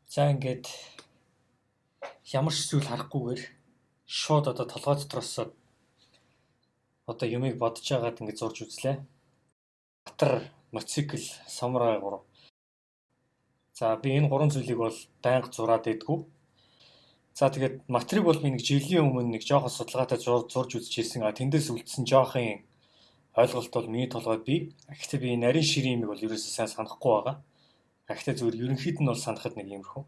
За, ингээд ямар ч зүйл харахгүйгээр шууд одоо толгой дотроос одоо юмыг бодож байгаад ингээд зурж үзлээ. Батар, мотоцикл, самурай гурав. За, би энэ гурван зүйлийг бол байнга зураад байдгүй. За, тэгээд матриг бол би нэг жилийн өмнө нэг жоохон судалгаатай зурж үзчихсэн. А тэндээс үлдсэн жоохон ойлголт бол миний толгойд бий. Гэхдээ би нарийн ширийн юмыг бол ерөөсөө сайн санахгүй байгаа. Гэхдээ зүгээр ерөнхийд нь бол санахад нэг иймэрхүү.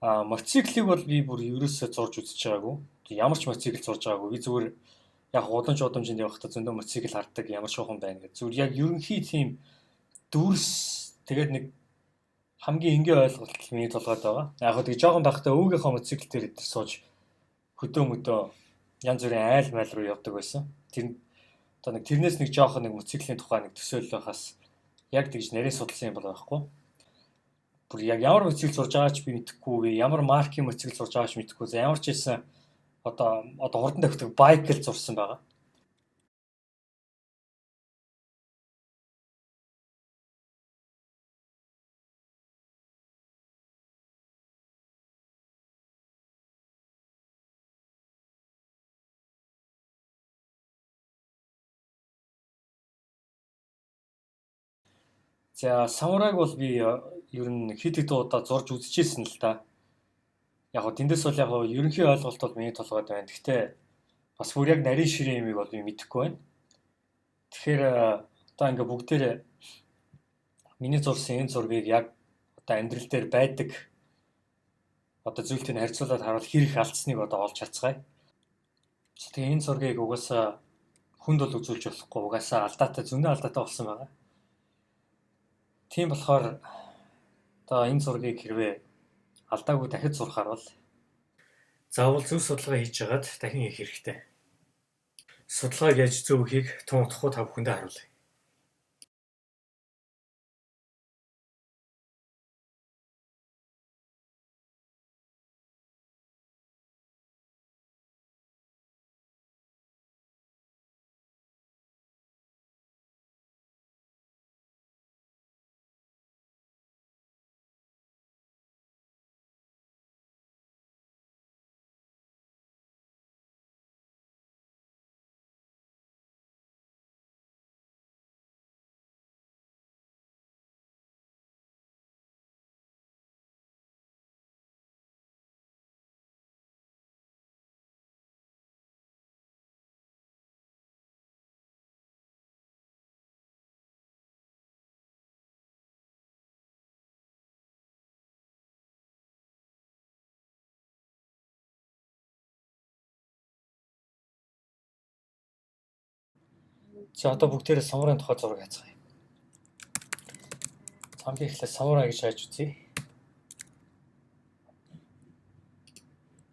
А мотоциклийг бол би бүр ерөөсөө зурж үзэж байгаагүй. Ямар ч мотоцикл зурж байгаагүй. Би зүгээр яг гудамж удамжинд явахдаа зөндөө мотоцикл хардаг, ямар шуухан байна гэдэг. Зүгээр яг ерөнхий тийм дүрс, тэгээд нэг хамгийн энгийн ойлголт миний толгойд байгаа. Яг хөө тэг жоохон байхдаа өвгийнхөө мотоцикл дээр идэр сууж хөдөө мөдөө янз бүрийн айл майл руу явдаг байсан. Тэр одоо нэг тэрнээс нэг жоохон нэг мотоциклийн тухай нэг төсөөлөл байхаас яг тэгж нарийн судалсан юм бол байхгүй. Бүр яг ямар мотоцикл зурж байгааг ч би мэдэхгүй, ямар маркийн мотоцикл зурж байгааг ч мэдэхгүй. За, ямар ч байсан одоо хурдан давхдаг байк л зурсан байгаа. За, самурайг бол би ер нь хэд хэдэн удаа зурж үзчихсэн л та. Яг гоо тэндээс бол яг гоо ерөнхий ойлголт бол миний толгойд байна. Гэхдээ бас бүр яг нарийн ширээ юмыг бол би мэдэхгүй байна. Тэгэхээр одоо ингээ бүгдээрээ миний зурсан энэ зургийг яг одоо амьдрал дээр байдаг одоо зүйлтэй нь харьцуулаад харуул хэр их алдсныг одоо олж харцгаая. Тэгээ энэ зургийг угаасаа хүнд бол үзүүлж болохгүй, угаасаа алдаатай, зөндөө алдаатай болсон байгаа. Тийм болохоор одоо энэ зургийг хэрвээ алдаагүй дахиж зурхаар бол заавал зөв судалгаа хийж байгаад дахин хийх хэрэгтэй. Судалгааг яаж зөв хийх тун удахгүй та бүхэндээ харуулъя. За, одоо бүгдээрээ самурайн тухай зураг хайцгаая. Хамгийн эхлээд самурай гэж хайж үзье.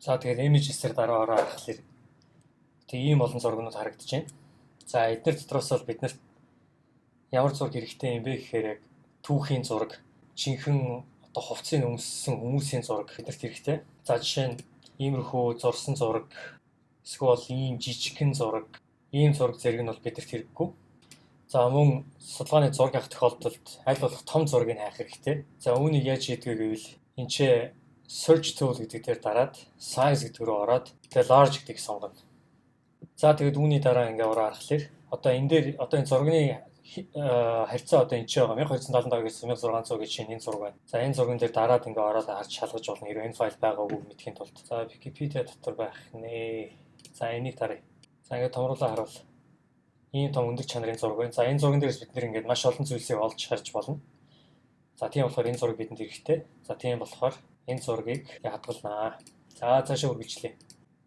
За, тэгээд images дээр дараа ороо харахаар тэг ийм олон зургнууд харагдаж байна. За, эдгээр дотроос бол бид нарт ямар зураг хэрэгтэй юм бэ гэхээр яг түүхийн зураг, жинхэнэ одоо хувцсыг өмссөн хүмүүсийн зураг биднэрт хэрэгтэй. За, жишээ нь иймэрхүү зурсан зураг, эсвэл ийм жижигхэн зураг, ийм зураг зэрэг нь бол биднэрт хэрэггүй. За, мөн судалгааны зураг авах тохиолдолд аль болох том зургийг хайх хэрэгтэй. За, үүнийг яаж хийдгийг гэвэл энэ ч search tool гэдэг дээр дараад size гэдэг рүү ороод тэгээ large гэдгийг сонгоно. За, тэгээд үүний дараа ингээ ороо харахаар одоо энэ дээр одоо энэ зургийн харьцаа одоо энэ ч байгаа 1275 гэсэн 1600 гэж энэ зураг байна. За, энэ зурган дээр дараад ингээ ороод харж шалгаж болно. Хэрвээ энэ файл байгаагүй мэдэхийн тулд. За, Wikipedia дотор байх нэ. За, энийг даръя. За, ингээ томруулаа харуул. Ийм том өндөр чанарын зураг байна. За, энэ зурган дээрээс бид нэр ингээд маш олон зүйлсийг олж харж болно. За, тийм болохоор энэ зураг бидэнд хэрэгтэй. За, тийм болохоор энэ зургийг хадгалнаа. За, цаашаа үргэлжлэе.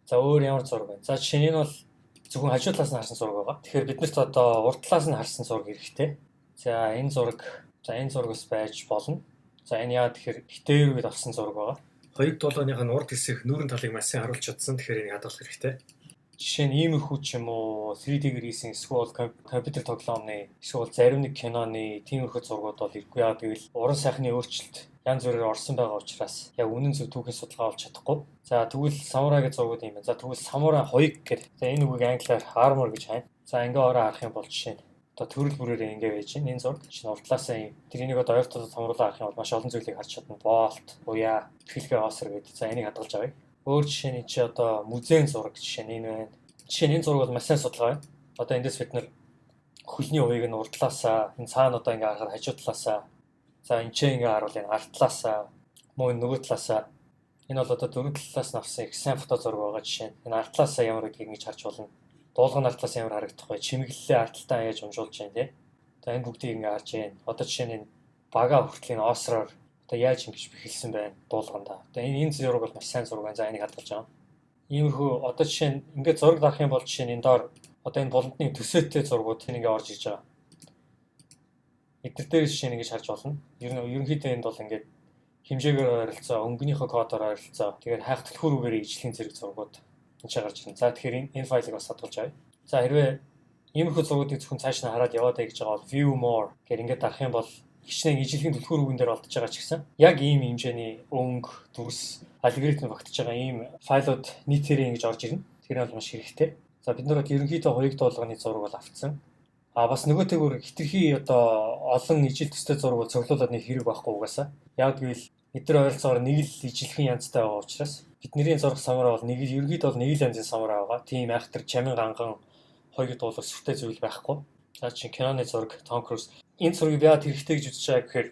За, өөр ямар зураг байна? За, жишээ нь энэ бол зөвхөн хажуу талаас нь харсан зураг байгаа. Тэгэхээр биднэрт одоо урд талаас нь харсан зураг хэрэгтэй. За, энэ зураг, за, энэ зураг бас байж болно. За, энэ яа тэгэхээр хитээр үед авсан зураг байгаа. Хоёуг дуулганых нь урд хэсэх нүүрэн талыг маш сайн харуулж чадсан. Тэгэхээр энийг хадгалах хэрэгтэй. Жишээ нь иймэрхүү ч юм уу, 3D-гээр хийсэн эсвэл компьютер тоглоомны, эсвэл зарим нэг киноны тиймэрхүү зургууд бол ирэхгүй. Яа гэвэл уран сайхны өөрчлөлт янз бүрээр орсон байгаа учраас яг үнэн зөв түүхийн судалгаа олж чадахгүй. За, тэгвэл самурайгийн зургууд юм байна. За, тэгвэл самурай хоёг гэх. За, энэ үгийг англиар armor гэж хайна. За, ингээ ороо харах юм бол жишээ нь одоо төрөл бүрээрээ ингээ байж байна. Энэ зураг чинь урдлаасаа юм. Тэр энийг одоо ойр талд томруулаад харах юм бол маш олон зүйлийг харж чадна. Болт, уяа, бэхлэгээ осор гэдэг. За, энийг хадгалж авъя. Өөр жишээ нь чи одоо музейн зураг, жишээ нь энэ байна. Жишээ нь энэ зураг бол маш сайн судалгаа байна. Одоо эндээс бид нар хөлний уяг нь урдлаасаа, энэ цаана одоо ингээ харахад хажуу талаасаа, за, энэ ч ингээ харуул энэ ард талаасаа, мөн нөгөө талаасаа, энэ бол одоо дөрвөн талаас нь авсан их сайн фото зураг байгаа. Жишээ нь энэ ард талаасаа ямар гэдгийг ингэж харж болно. Дуулган ард талаас ямар харагдах вэ? Чимэглэлээ ард талтаа яаж унжуулж байна те. Одоо энэ бүгдийг ингээ харж байна. Одоо жишээ нь энэ бага хүртэл энэ осроор одоо яаж ингэж бэхэлсэн байна дуулгандаа. Одоо энэ зураг бол маш сайн зураг байна. За, энийг хадгалж байгаа. Иймэрхүү одоо жишээ нь ингээд зураг дарах юм бол жишээ нь энэ доор одоо энэ буландны төсөөтэй зургууд энэ ингээ орж ирж байгаа. Эдгээр дээр жишээ нь ингэж харж болно. Ер нь ерөнхийдөө энд бол ингээд хэмжээгээр ойролцоо, өнгөнийхөө кодоор ойролцоо. Тэгээд хайх түлхүүрүүгээр ижлэхийн зэрэг зургууд энэ ч гарч ирнэ. За, тэгэхээр энэ файлыг бас хадгалж авъя. За, хэрвээ иймэрхүү зургуудыг зөвхөн цааш нь хараад яваад бай гэж байгаа бол view more гэр ингээд дарах юм бол хичнээн ижилхэн түлхүүр үгэн дээр олдож байгаа ч гэсэн яг ийм хэмжээний өнгө, дүрс, алгоритм багтж байгаа ийм файлууд нийтээрээ ингэж орж ирнэ. Тэр бол маш хэрэгтэй. За, бид нар бол ерөнхийдөө хоёуг дуулганы зураг бол авцсан. А бас нөгөө тэгүр хитрхи одоо олон ижил төстэй зураг бол цуглуулад нэг хэрэг байхгүй угаасаа. Яг гэвэл эдгээр ойролцоогоор нэг л ижилхэн янзтай байгаа учраас бидний зураг самурай бол нэг л ерөнхийдөө бол нэг л янзын самурай байгаа. Тийм айхтар чамин ганган хоёуг дуулах сүртэй зүйл байхгүй. За, чинь киноны зураг, Том Круз. Энэ зургийг яагаад хэрэгтэй гэж үзэж байгаа гэхээр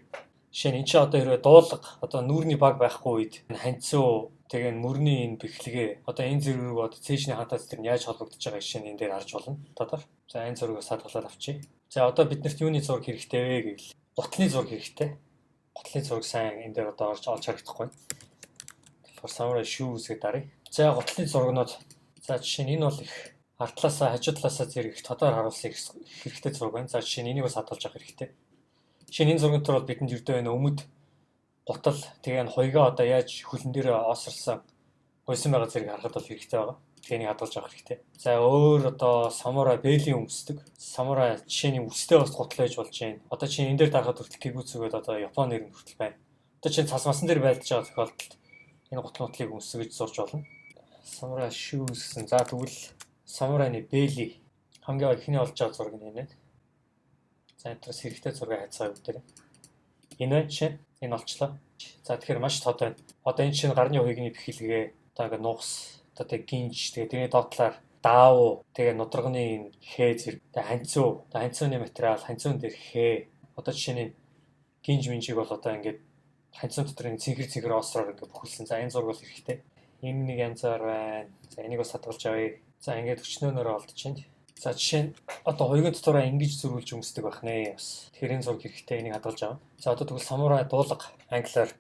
жишээ нь эн чинь одоо хэрвээ дуулга, одоо нүүрний баг байхгүй үед ханцуу, тэгээ мөрний энэ бэхлэгээ, одоо энэ зэрэг одоо цээжний хантаас тэр нь яаж холбогдож байгаа жишээ нь энэ дээр харж болно. Тодор. За, энэ зургийг бас хадгалаад авчия. За, одоо биднэрт юуны зураг хэрэгтэй вэ гэвэл гутлын зураг хэрэгтэй. Гутлын зураг сайн энэ дээр одоо орж олж харагдахгүй. Тэгэхээр samurai shoes гэдэг даръя. За, гутлын зургнууд. За, жишээ нь энэ бол их артлаасаа, хажуу талаасаа зэрэг их тодор харуулсан их хэрэгтэй зураг байна. За, жишээ нь энийг бас хадгалж авах хэрэгтэй. Жишээ нь энэ зурган дотор бол бидэнд ердөө энэ өмд гутал, тэгээ энэ хоёгаа одоо яаж хөлн дээр осорсон гойсон байгаа зэрэг харахад бол хэрэгтэй байгаа. Тэгээ энийг хадгалж авах хэрэгтэй. За, өөр одоо самурай бэлийн өмсдөг. Самурай жишээ нь үстэй бас гутал байж болж байна. Одоо чинь энэ дээр дарахад хүртэл кигүцүгээд одоо Япон нэр нь хүртэл байна. Одоо чинь цас масан дээр байлдаж байгаа тохиолдолд энэ гутал мутлыг өмсгөж зурж болно. Samurai shoes гэсэн. За, тэгвэл самурайны бэли хамгийн эхний олж байгаа зураг нь энэ. За, энэ төрс хэрэгтэй зургийг хайцгаа бүгдээрээ. Энэ байна, жишээ. Энэ олчлоо. За, тэгэхээр маш тод байна. Одоо энэ чинь гарны хуйгны бэхлэгээ, одоо ингээ нугас, одоо тэг гинж, тэгээ тэрний доод талаар даав, тэгээ нударганы энэ хээ зэрэг, тэгээ ханцуу, ханцууны материал, ханцуун дээр хээ. Одоо жишээ нь гинж минжиг бол одоо ингээд ханцуун дотор энэ цэнхэр цэнхэр осроор ингээ бүхэлсэн. За, энэ зураг бол хэрэгтэй. Энэ нэг янзаар байна. За, энийг бас хадгалж авъя. За, ингээд өчнөөнөөр олдож байна. За, жишээ нь одоо хоёрын дотороо ингэж зөрүүлж өмсдөг байх нэ бас. Тэгэхээр энэ зураг хэрэгтэй, энийг хадгалж авна. За, одоо тэгвэл самурай дуулга, англиар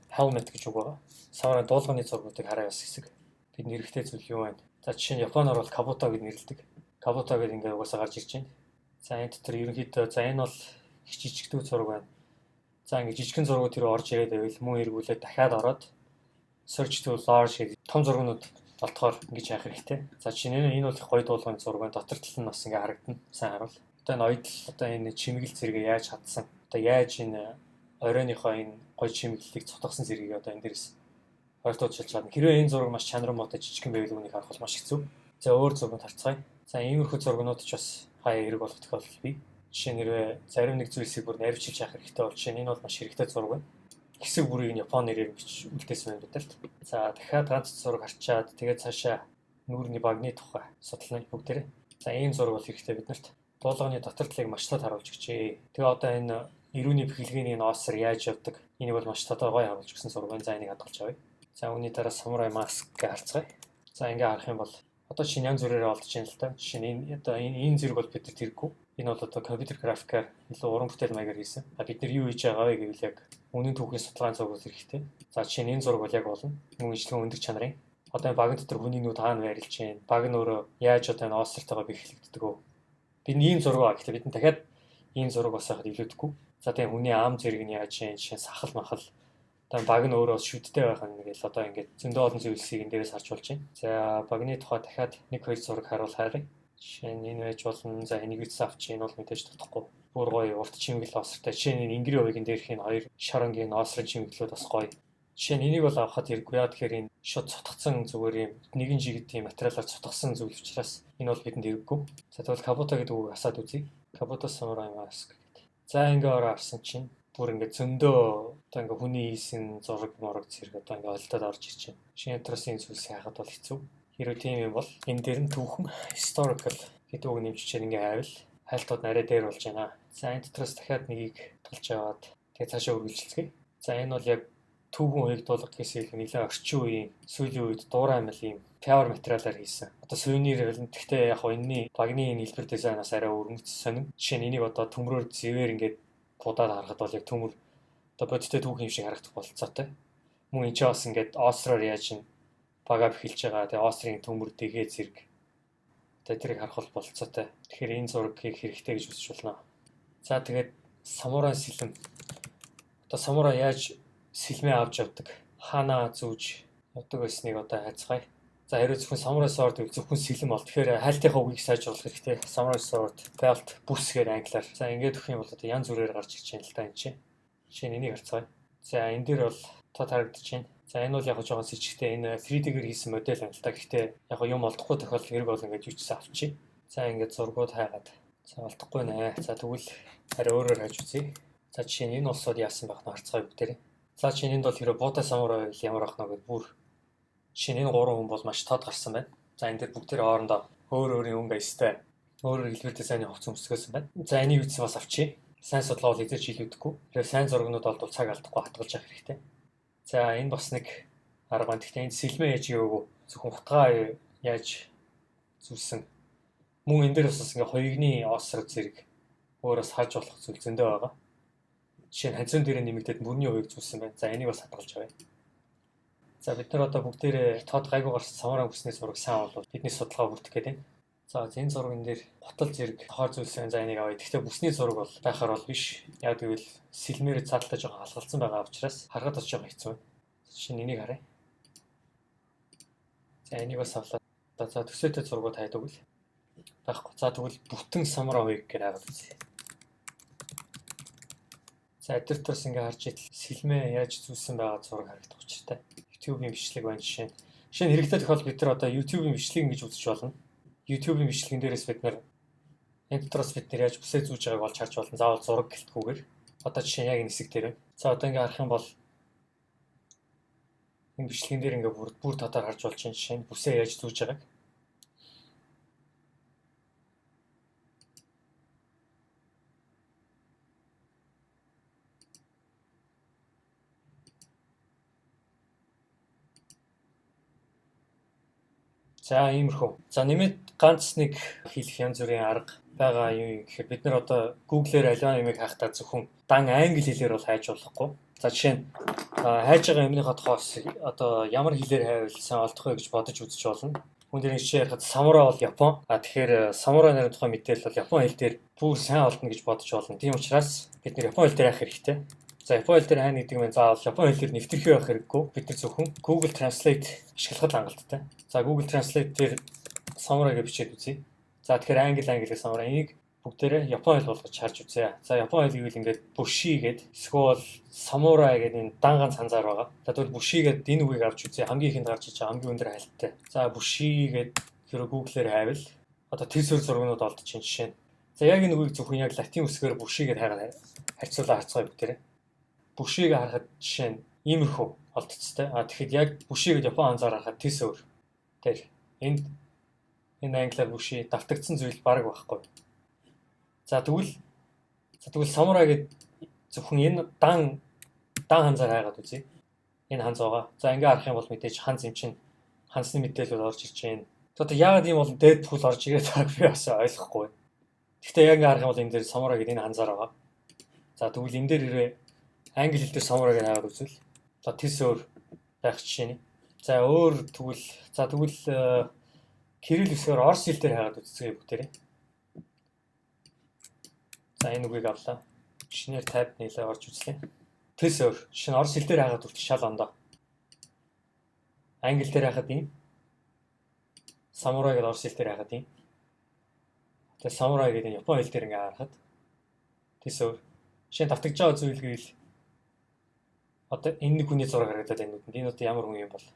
helmet гэж үг байгаа. Самурай дуулганы зургуудыг хараа бас хэсэг. Бид хэрэгтэй зүйл юу байна? За, жишээ нь Японоор бол кабуто гэж нэрлэдэг. Кабуто гэдэг ингээ угаасаа гарч ирж байна. За, энэ дотор ерөнхийдөө, за, энэ бол их жижигдүү зураг байна. За, ингээ жижигхэн зургууд тэр орж ирээд байвал мөн эргүүлээд дахиад ороод search to large гэдэг том зургнууд олдохоор ингэж хайх хэрэгтэй. За, жишээ нь энэ бол их гоё дуулганы зураг байна. Дотор тал нь бас ингээ харагдана. Сайн харуул. Одоо энэ ойдол, одоо энэ чимэглэл зэрэгээ яаж хадсан? Одоо яаж энэ оройныхоо энэ гоё чимэглэлийг цутгасан зэргийг одоо энэ дээрээс ойртуулж чадна. Хэрвээ энэ зураг маш чанар муутай жижигхэн байвал үүнийг харах бол маш хэцүү. За, өөр зурганд харцгаая. За, иймэрхүү зургнууд ч бас хаяа хэрэг болох тохиолдол бий. Жишээ нь хэрвээ зарим нэг зүйлсийг бүр наривчилж яах хэрэгтэй бол жишээ нь энэ бол маш хэрэгтэй зураг байна. Хэсэг бүрийг нь Япон нэрээр бич үлдээсэн байна бидэрт. За, дахиад ганц зураг харчаад тэгээд цаашаа нүүрний багны тухай судлана бүгдээрээ. За, ийм зураг бол хэрэгтэй биднэрт. Дуулганы дотор талыг маш тод харуулж өгчээ. Тэгээ одоо энэ эрүүний бэхлэгээний энэ осор яаж явдаг? Энийг бол маш тодорхой гоё харуулж өгсөн зураг байна. За, энийг хадгалж авъя. За, үүний дараа samurai mask гэж харцгаая. За, ингээ харах юм бол Одоо чинь янз бүрээр олдож байна л да. Жишээ нь энэ одоо энэ зэрэг бол бид нар тэргүй. Энэ бол одоо компьютер графикаар илүү уран бүтээл маягаар хийсэн. А бид нар юу хийж байгаа вэ гэвэл яг үнэн түүхийн судалгааны зураг бол хэрэгтэй. За жишээ нь энэ зураг бол яг болно. Мөн ижлэгэн өндөр чанарын. Одоо энэ баган дотор хүний нүд хаана байрлаж байна? Баг нь өөрөө яаж одоо энэ остртойгоо бэхлэгддэг вэ? Бид ийм зураг ба гэхдээ бид нь дахиад ийм зураг бас байхад илүүдэхгүй. За тийм хүний ам зэрэг нь яаж юм, жишээ нь сахал махал. Одоо баг нь өөрөө шүдтэй байх нь гэл одоо ингээд зөндөө олон зүйлсийг энэ дээрээс харж болж байна. За багны тухай дахиад 1 2 зураг харуулхаарай. Жишээ нь энэ байж болно. За энийг үтс авч энэ бол мэдээж тутахгүй. Бүр гоё урт чимэглэл осртой. Жишээ нь энэ Ингрийн хувийн дээрх энэ хоёр шарангийн осрын чимэглэлүүд бас гоё. Жишээ нь энийг бол авахад хэрэггүй. Яа тэгэхээр энэ шууд цутгацсан зүгээр юм нэгэн жигд тийм материалаар цутгасан зүйл учраас энэ бол бидэнд хэрэггүй. За тэгвэл Кабута гэдэг үгийг асаад үзье. Кабута Samurai Mask гэдэг. За ингээ ороо авсан чинь бүр ингээ зөндөө одоо ингээ хүний хийсэн зураг мураг зэрэг одоо ингээ олдоод орж ирж байна. Шинэ тросын зүйлс хайхад бол хэцүү. Хэрвээ тийм юм бол энэ дээр нь түүхэн historical гэдэг үг нэмчихээр ингээ хайвал хайлтууд нь арай дээр болж байна. За энэ дотроос дахиад нэгийг талж аваад тэгээ цаашаа үргэлжилцгээе. За энэ бол яг түүхэн үеийг дуулах гэхээс илүү нэлээд орчин үеийн сүүлийн үед дуурай амил ийм power материалаар хийсэн. Одоо сувенир болон гэхдээ яг хоо энэний багны нийлбэр дизайнаас арай өргөмц сонин. Жишээ нь энийг одоо төмрөөр зэвээр ингээд будаад харахад бол яг төмөр одоо бодиттой түүх юм шиг харагдах болцоотой. Мөн энэ ч бас ингээд остроор яаж ин бага бэхэлж байгаа. Тэгээ острын төмөр дэгээ зэрэг одоо тэрийг харах бол болцоотой. Тэгэхээр энэ зургийг хэрэгтэй гэж үзэж болно. За тэгээд самурай сэлэм. Одоо самурай яаж сэлмээ авч явдаг, хаанаа зүүж явдаг байсныг одоо хайцгаая. За хэрвээ зөвхөн Samurai Sword гэвэл зөвхөн сэлэм бол тэгэхээр хайлтынхаа үгийг сайжруулах хэрэгтэй. Samurai Sword belt бүс гэдэг англиар. За ингээд өгөх юм бол одоо янз бүрээр гарч ирж байна л да энэ чинь. Жишээ нь энийг харцгаая. За энэ дээр бол тод харагдаж байна. За энэ бол яг жоохон сэжигтэй энэ 3D-гээр хийсэн модель юм л да. Гэхдээ яг юм олдохгүй тохиолдол хэрэг бол ингээд юу ч гэсэн авчи. За ингээд зургууд хайгаад. За олдохгүй нэ. За тэгвэл арай өөрөөр хайж үзье. За жишээ нь энэ улсууд яасан байх нь харцгаая бүгдээрээ. За жишээ нь энд бол хэрэг Бута Самурай байвал ямар ах нэ гэд бүр жишээ нь энэ гурван хүн бол маш тод гарсан байна. За энэ дээр бүгдээрээ хоорондоо өөр өөрийн өнгө аястай өөр өөр хэлбэр дизайны хувцас өмсгөөсөн байна. За энийг үтсэн бас авчи. Сайн судалгаа бол эзэж илүүдэхгүй. Тэгэхээр сайн зургнууд олдвол цаг алдахгүй хатгалж явах хэрэгтэй. За энэ бас нэг арга байна. Гэхдээ энд сэлмээ яаж яваагүй зөвхөн хутгаа яаж зүлсэн. Мөн энэ дээр бас ингээ хоёрны осрог зэрэг өөрөөс харж болох зүйл зөндөө байгаа. Жишээ нь ханцын дээр нэмэгдээд мөрний хувийг зүүсэн байна. За энийг бас хадгалж авъя. За бид нар одоо бүгдээрээ тод гайгүй гарсан самурай бүсний зураг сайн болов бидний судалгаа бүрдэх гээд байна. За энэ зурган дээр гутал зэрэг тохоор зүйлсэн. За энийг авъя. Гэхдээ бүсний зураг бол байхаар бол биш. Яг гэвэл сэлмээр цааталтай жоохон халгалцсан байгаа учраас харахад бас жоохон хэцүү. Жишээ нь энийг харъя. За энийг бас авлаа. За төсөөтэй зургууд хайдаг үл. Байхгүй. За тэгвэл бүтэн самурай хувийг гэж хайгаад үзье. За эдгээр төрс ингээ харж итл сэлмээ яаж зүүсэн байгаа зураг харагдах учиртай. YouTube-ийн бичлэг байна жишээ нь. Жишээ нь хэрэгтэй тохиолдолд бид нар одоо YouTube-ийн бичлэг ингэж үзэж болно. YouTube-ийн бичлэгэн дээрээс бид нар энэ дотроос бид нар яаж бүсээ зүүж байгааг олж харж болно. Заавал зураг гэлтгүүгээр. Одоо жишээ нь яг энэ хэсэг дээр байна. За одоо ингээ харах юм бол энэ бичлэгэн дээр ингээ бүр тодор харж болж байна. Жишээ нь бүсээ яаж зүүж байгааг. За иймэрхүү. За нэмээд ганц нэг хийх янз бүрийн арга байгаа юм гэхээр бид нар одоо Google-ээр аливаа юмыг хайхдаа зөвхөн дан англи хэлээр бол хайж болохгүй. За жишээ нь хайж байгаа юмныхаа тухай одоо ямар хэлээр хайвал сайн олдох вэ гэж бодож үзэж болно. Хүн дээр жишээ ярихад самурай бол Япон. А тэгэхээр самурай нарын тухай мэдээлэл бол Япон хэл дээр бүр сайн олдно гэж бодож болно. Тийм учраас бид нар Япон хэл дээр хайх хэрэгтэй. За Япон хэл дээр хайна гэдэг нь заавал Япон хэл дээр нэвтрэх байх хэрэггүй. Бид нар зөвхөн Google Translate ашиглахад хангалттай. За Google Translate дээр самурай гэж бичээд үзье. За тэгэхээр англи англи самурай энийг бүгдээрээ Япон хэл болгож харж үзье. За Япон хэл гэвэл ингээд буши гээд эсвэл самурай гэдэг энэ дан ганц ханзаар байгаа. За тэгвэл буши гээд энэ үгийг авч үзье. Хамгийн ихэнд гарч иж байгаа хамгийн өндөр хайлттай. За буши гээд хэрэг Google-ээр хайвал одоо тэр сүр зургнууд олдож чинь жишээ нь. За яг энэ үгийг зөвхөн яг латин үсгээр буши гээд хайгаад харьцуулаа харцгаая бүгдээрээ. Бушиг харахад жишээ нь иймэрхүү олдцтой. А тэгэхэд яг буши гэж Япон анзаар харахад тэс өөр. Тэр энд энэ англиар буши давтагдсан зүйл бараг байхгүй. За тэгвэл самурай гэд зөвхөн энэ дан ханзаар хайгаад үзье. Энэ ханз байгаа. За ингээ харах юм бол мэдээж ханз юм чинь хансны мэдээлэл орж ирж байна. Одоо яагаад ийм бол Deadpool орж ирээд байгааг би бас ойлгохгүй. Гэхдээ яг ингэ харах юм бол энэ дээр самурай гэдэг энэ ханзаар байгаа. За, тэгвэл энэ дээр хэрвээ англи хэл дээр самурай гэж хайгаад үзвэл за, тэс өөр байх жишээ нь. За, өөр тэгвэл, за, тэгвэл кирилл үсгээр орос хэл дээр хайгаад үзцгээе бүгдээрээ. За, энэ үгийг авлаа. Шинээр tab нээлээ орж үзлээ. Тэс өөр. Жишээ нь орос хэл дээр хайгаад хүртэл шал ондоо. Англи дээр хайхад ийм. Самурай гэдэг орос хэл дээр хайхад ийм. Тэгээ самурай гэдэг нь япон хэл дээр ингээ харахад тэс өөр. Жишээ нь давтагж байгаа зүйл гэвэл одоо энэ нэг хүний зураг харагдаад байна нүдэнд. Энэ одоо ямар хүн юм бол?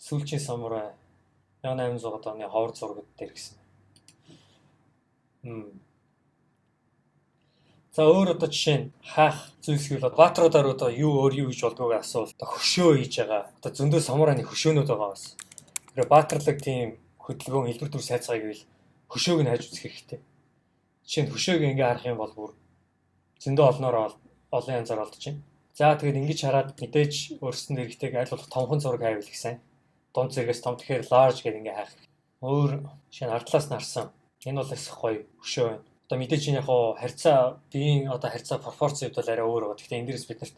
Сүүлчийн самурай 1800 оны ховор зурагд дээр гэсэн. За, өөр одоо жишээ нь хаах зүйлс гэвэл баатруудаар одоо юу өөр юу гэж болдгоо гэж асуувал одоо хөшөө хийж байгаа. Одоо зөндөө самурайны хөшөөнүүд байгаа бас. Тэр баатарлаг тийм хөдөлгөөн хэлбэр дүр сайцгаая гэвэл хөшөөг нь хайж үзэх хэрэгтэй. Жишээ нь хөшөөг ингээ харах юм бол бүр зөндөө олноор олон янзаар олдож байна. За, тэгээд ингэж хараад мэдээж өөрсдөнд хэрэгтэйг аль болох томхон зураг хайвал их сайн. Дунд зэргээс том, тэгэхээр large гэдэг ингээ хайх. Өөр жишээ нь ардлаас нь харсан. Энэ бол их гоё хөшөө байна. Одоо мэдээж энэ яг харьцаа, биеийн одоо харьцаа, пропорц хувьд бол арай өөр байгаа. Гэхдээ энэ дээрээс бид нарт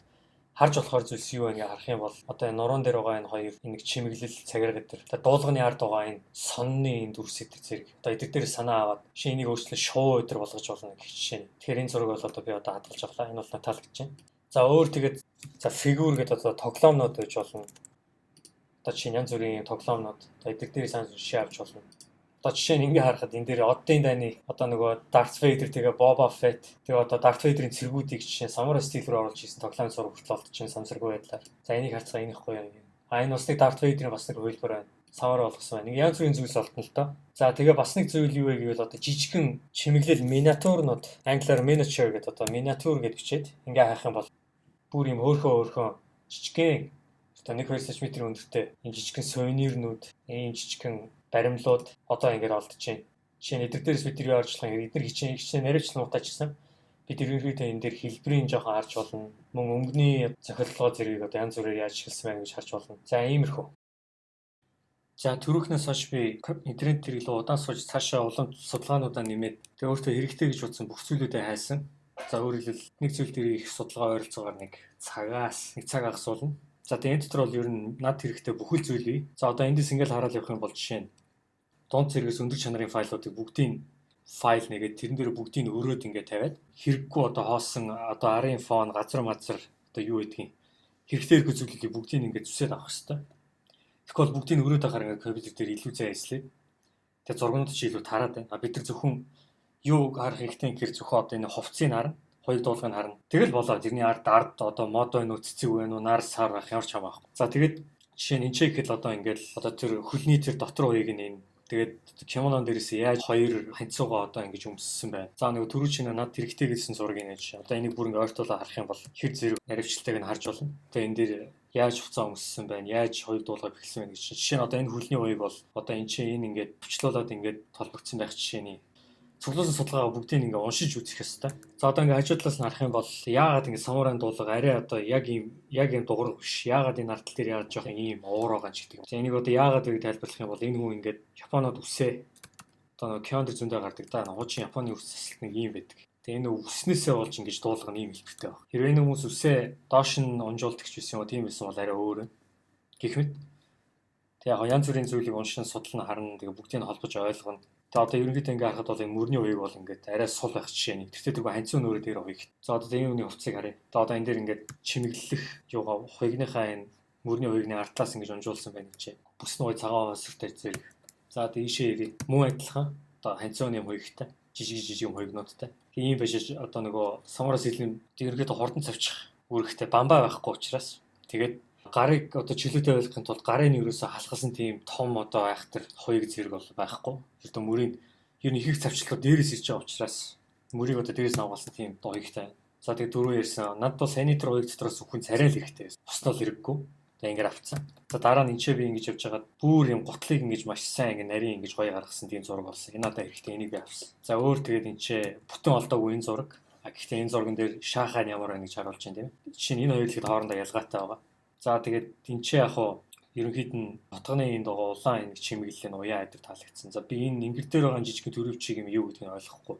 харж болохоор зүйлс юу вэ гэж харах юм бол одоо энэ нуруун дээр байгаа энэ хоёр нэг чимэглэл цагираг дээр. Одоо дуулганы ард байгаа энэ сонны энэ дүрс эдэр зэрэг. Одоо эдгээр дээр санаа аваад шинэ энийг өөрчлөн шуу өдр болгож болно гэх жишээ. Тэгэхээр энэ зураг бол одоо би одоо хадгалж авлаа. Энэ бол надад таалагдж байна. За, өөр тэгээд, за, figure гэдэг одоо тоглоомнууд байж болно. Одоо жишээ нь янз бүрийн тоглоомнууд. Одоо эдгээр дээр сайн жишээ авч болно. Одоо жишээ нь ингээ харахад энэ дээр оддын дайны одоо нөгөө Darth Vader, тэгээ Boba Fett, тэгээ одоо Darth Vader-ийн цэргүүдийг жишээ самурай style руу оруулж хийсэн тоглоом зураг хүртэл олдож чинь самсаргүй байдлаар. За, энийг харцгаа, энэ их гоё юм. А, энэ бас нэг Darth Vader-ийн бас нэг хувилбар байна. Самурай болгосон байна. Нэг янз бүрийн зүйлс олдно л доо. За, тэгээ бас нэг зүйл юу вэ гэвэл одоо жижигхэн чимэглэл миниатюрнууд, англиар miniature гэдэг, одоо миниатюр гэж бичээд ингээ хайх юм бол бүр юм хөөхөө хөөхөө жижигхэн одоо 1 2 см өндөртэй энэ жижигхэн сувенирнүүд, ийм жижигхэн баримлууд одоо ингээд олдож байна. Жишээ нь эдгээр дээрээс бид юу харж болох юм? Эдгээр хичээн хичээн наривчлан муутай ч гэсэн бид ерөнхийдөө энэ дээр хэлбэрийн жоохон харж болно. Мөн өнгөний зохиоллогоо зэргийг одоо янз бүрээр яаж ашигласан байна гэж харж болно. За, иймэрхүү. За, түрүүхнээс хойш би интернет хэрэглээ удаан сууж цаашаа улам судалгаануудаа нэмээд тэгээ өөртөө хэрэгтэй гэж бодсон бүх зүйлүүдээ хайсан. За, өөрөөр хэлбэл нэг зүйл дээр их судалгаа ойролцоогоор нэг цагаас нэг цаг хагас. За, тэгээ энэ дотор бол ер нь над хэрэгтэй бүхэл зүйл бий. За, одоо эндээс ингээл хараад явах юм бол жишээ нь дунд зэргээс өндөр чанарын файлуудыг бүгдийг файл нэгээд тэрэн дээр бүгдийг өрөөд ингээд тавиад хэрэггүй одоо хоосон одоо арын фон газар мазар одоо юу гэдгийг хэрэгтэй хэрэггүй зүйлүүдийг бүгдийг ингээд зүсээд авах хэрэгтэй. Тэгэхгүй бол бүгдийг өрөөд авахаар ингээд компьютер дээр илүү зай эзлээд тэгээ зургнууд чи илүү тараад байна. А бид нар зөвхөн юу харах хэрэгтэй гэхээр зөвхөн одоо энэ хувцсыг харна, хоёр дуулгыг харна. Тэгэл болоо, тэрний ард ард одоо мод байна уу, цэцэг байна уу, нар сар байх ямар ч хамаахгүй. За, тэгээд жишээ нь энэ ч гэхэд одоо ингээд одоо тэр хөлний тэр дотор уяг нь энэ. Тэгээд кимонон дээрээс яаж хоёр ханцуугаа одоо ингэж өмссөн байна. За, нэг түрүү чинь над хэрэгтэй гэсэн зургийг нэж. Одоо энийг бүр ингэ ойртуулаа харах юм бол хэр зэрэг наривчлалтайг нь харж болно. Тэгээ энэ дээр яаж хувцас өмссөн байна, яаж хоёр дуулга бэхлсэн байна гэж. Жишээ нь одоо энэ хөлний уяг бол одоо энэ чинь энэ ингээд товчлуулад ингээд толбогдсон байх жишээний цуглуулсан судалгаагаа бүгдийг ингээ уншиж үзэх ёстой. За, одоо ингээ хажуу талаас нь харах юм бол яагаад ингээ самурайн дуулга арай одоо яг ийм дугуйр биш. Яагаад энэ ардтал дээр яагаад жоохон ийм уур байгаа ч гэдэг. За, энийг одоо яагаад вэ гэж тайлбарлах юм бол энэ хүн ингээд Японод үсээ одоо нэг Кён дээр зөндөө гардаг да. Хуучин Японы үс засалт нэг ийм байдаг. Тэгээ энэ үснээсээ болж ингэж дуулга нь ийм хэлбэртэй баг. Хэрвээ энэ хүмүүс үсээ доош нь унжуулдаг ч байсан юм уу, тийм байсан бол арай өөр нь. Гэх мэт. Тэгээ яг янз бүрийн зүйлийг уншин судлан харна. Тэгээ бүгдийг нь холбож ойлгоно. Тэгээ одоо ерөнхийдөө ингээ харахад бол энэ мөрний уяг бол ингээд арай сул байх жишээ нэг. Тэртээ тэргүй ханцуу нөөрэ дээр уяг. За, одоо энэ үний хувцсыг харъя. Одоо энэ дээр ингээд чимэглэх юугаа хуягныхаа энэ мөрний уягны артлаас ингэж унжуулсан байна гэж. Бүс нь гой цагаан хосортой зэрэг. За, одоо ийшээ ирье. Мөн адилхан одоо ханцууны хуягтай жижиг жижиг хуягнуудтай. Ийм байж одоо нөгөө самурай сэлэм ерөнхийдөө хурдан цавчих үүрэгтэй, бамбай байхгүй учраас тэгээд гарыг одоо чөлөөтэй байлгахын тулд гарын нь ерөөсөө халахсан тийм том одоо айхтар хуйг зэрэг бол байхгүй. Тэр мөрийн ер нь их их цавчлалууд дээрээс ирж байгаа учраас мөрийг одоо дээрээс авгалсан тийм хуйгтай. За, тэгээд дөрөв ярьсан. Над бол саяны тэр хуйг дотроос зөвхөн царай л хэрэгтэй. Бусдаа л хэрэггүй. Тэгээ ингээд авцсан. За, дараа нь энэ би ингэж явж байгаад бүр юм гутлыг ингэж маш сайн ингэ нарийн ингэж гоё гаргасан тийм зураг болсон. Энэ надад хэрэгтэй, энийг би авсан. За, өөр тэгээд энэ ч бүтэн олдоогүй энэ зураг. А гэхдээ энэ зурган дээр шаахай нь ямар байна гэж харуулж байна, тийм ээ. Жишээ нь энэ хоёр л хэд хоорондоо ялгаатай байгаа. За, тэгээд энэ ч яг хуу Ерөнхийд нь хотгоны энд байгаа улаан энэ чимэглэл нь уяа эдэр таалагдсан. За би энэ ингэр дээр байгаа жижигхэн төрөвчийг юм юу гэдгийг ойлгохгүй.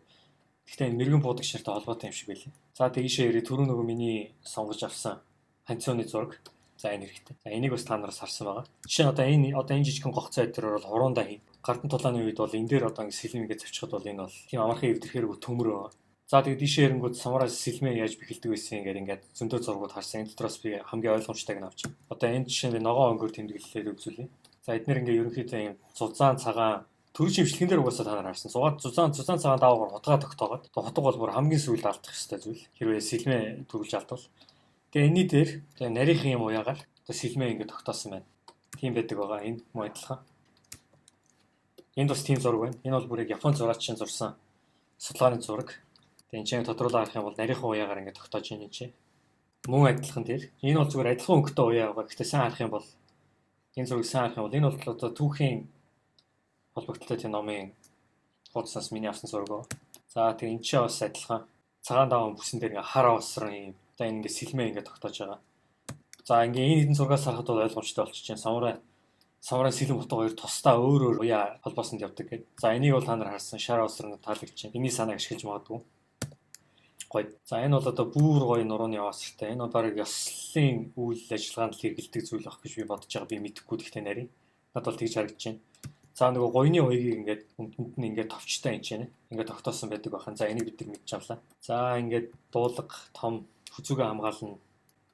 Гэхдээ энэ мэрэгэн буудагч нартай холбоотой юм шиг байлээ. За тэг ийшээ ирээ түрүү нөгөө миний сонгож авсан ханцооны зураг. За энэ хэрэгтэй. За энийг бас та нараас харсан байгаа. Жишээ нь одоо энэ жижигхэн гогцоо эдэр бол хурундаа хийн. Гардан тулааны үед бол энэ дээр одоо ингэ сэлэм ингэ завчихад бол энэ бол тийм амархан эвдэрхээргүй төмөр байгаа. За тэгээд ийшээ ирэнгүүт самурай сэлмээ яаж бэхэлдэг байсан ингээд ингээд зөндөө зургууд харсан. Энэ дотроос би хамгийн ойлгомжтойг нь авчих. Одоо энэ жишээ нь би ногоон өнгөөр тэмдэглэлээр үзүүлье. За эднэр ингээд ерөнхийдөө юм зузаан цагаан төрөж имжлэгэн дээр угаасаа та нар харсан. Зузаан цагаан даавгаар хутгаа тогтоогоод хутга бол бүр хамгийн сүүлд алдах ёстой зүйл. Хэрвээ сэлмээ төрүүлж алдвал. Тэгээ энэний дээр тэгээ нарийнхан юм уяагаар одоо сэлмээ ингээд тогтоосон байна. Тийм байдаг байгаа. Энэ мөн адилхан. Энд бас тийм зураг байна. Энэ бол бүр яг Япон зураачийн зурсан судалгааны зураг. Тэгээ энэ чинь тодруулаад харах юм бол нарийнхан уяагаар ингээд тогтоож байна энэ чинь. Мөн адилхан тэр. Энэ бол зүгээр адилхан өнгөтэй уяа байгаа. Гэхдээ сайн харах юм бол энэ зургийг сайн харах юм бол энэ бол одоо түүхийн холбогдлолтой тийм номын хуудаснаас миний авсан зураг. За тэгээ энэ чинь бас адилхан. Цагаан даван бүсэн дээр ингээд хар осрон юм. Одоо энэ ингээд сэлмээ ингээд тогтоож байгаа. За ингээд энэ хэдэн зургаас харахад бол ойлгомжтой болчих чинь. Самурай сэлэм утга хоёр тусдаа өөр өөр уяа холбоосонд явдаг гэдэг. За энийг бол та нар харсан шар осрон таалагдчих. Энийн санааг ашиглаж магадгүй. Гоё. За энэ бол одоо бүр гоё нурууны осртай. Энэ бол бараг ёслолын үйл ажиллагаанд л хэрэгэлдэг зүйл байх гэж би бодож байгаа. Би мэдэхгүй гэхдээ нарийн. Надад бол тэгж харагдаж байна. За нөгөө гоёны хоёгийг ингээд өмдөнд нь ингээд товчтой энэ чинь ингээд тогтоосон байдаг бахан. За энийг бид нар мэдж авлаа. За ингээд дуулга том хүзүүгээ хамгаална.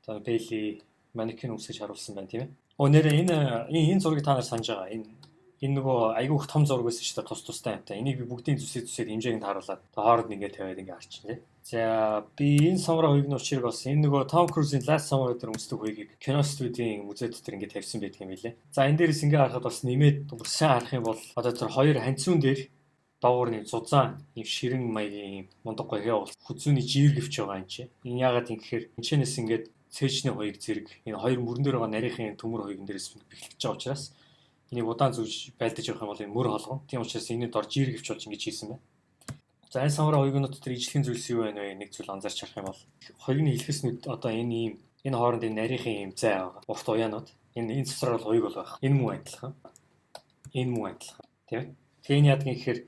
За бэли манекен өмсгөж харуулсан байна тийм ээ. Оо нэрээ энэ зургийг та нар санаж байгаа. Энэ нөгөө айгүй их том зураг байсан шүү дээ, тус тустай юмтай. Энийг би бүгдийн зүсээ хэмжээг нь тааруулаад хооронд ингээд тавиад ингээд харчин тий. За би энэ самурай хоёрын учрыг бас энэ нөгөө Том Крузийн Last Samurai дээр өмсдөг хоёрыг кино студийн музей дотор ингээд тавьсан байдаг юм билээ. За энэ дээрээс ингээд харахад бас нэмээд бүр сайн харах юм бол одоо тэр хоёр ханцуун дээр доогуур нэг зузаан юм ширэн маягийн юм мундаг гоё явуул хүзүүний жиргэвч байгаа юм чи. Энэ яагаад юм гэхээр энэчнээс ингээд цээжний хоёрыг зэрэг энэ хоёр мөрөн дээр байгаа нарийнхан төмөр хоёрын дээрээс бэхлэж байгаа учраас энийг удаан зүүж байлдаж явах юм бол энэ мөр холгоно. Тийм учраас энэний дор жиргэвч болж ингэж хийсэн байна. За энэ самурай хоёрын дотор ижлэхэн зүйлс юу байна вэ? Нэг зүйл анзаарч харах юм бол хоёрын хэлхэснүүд одоо энэ ийм энэ хооронд энэ нарийнхан ийм зай байгаа. Урт уяанууд. Энэ цэцрээр бол хоёг бол байх. Энэ мөн адилхан. Энэ мөн адилхан. Тийм ээ. Тэгээ энэ яадаг юм гэхээр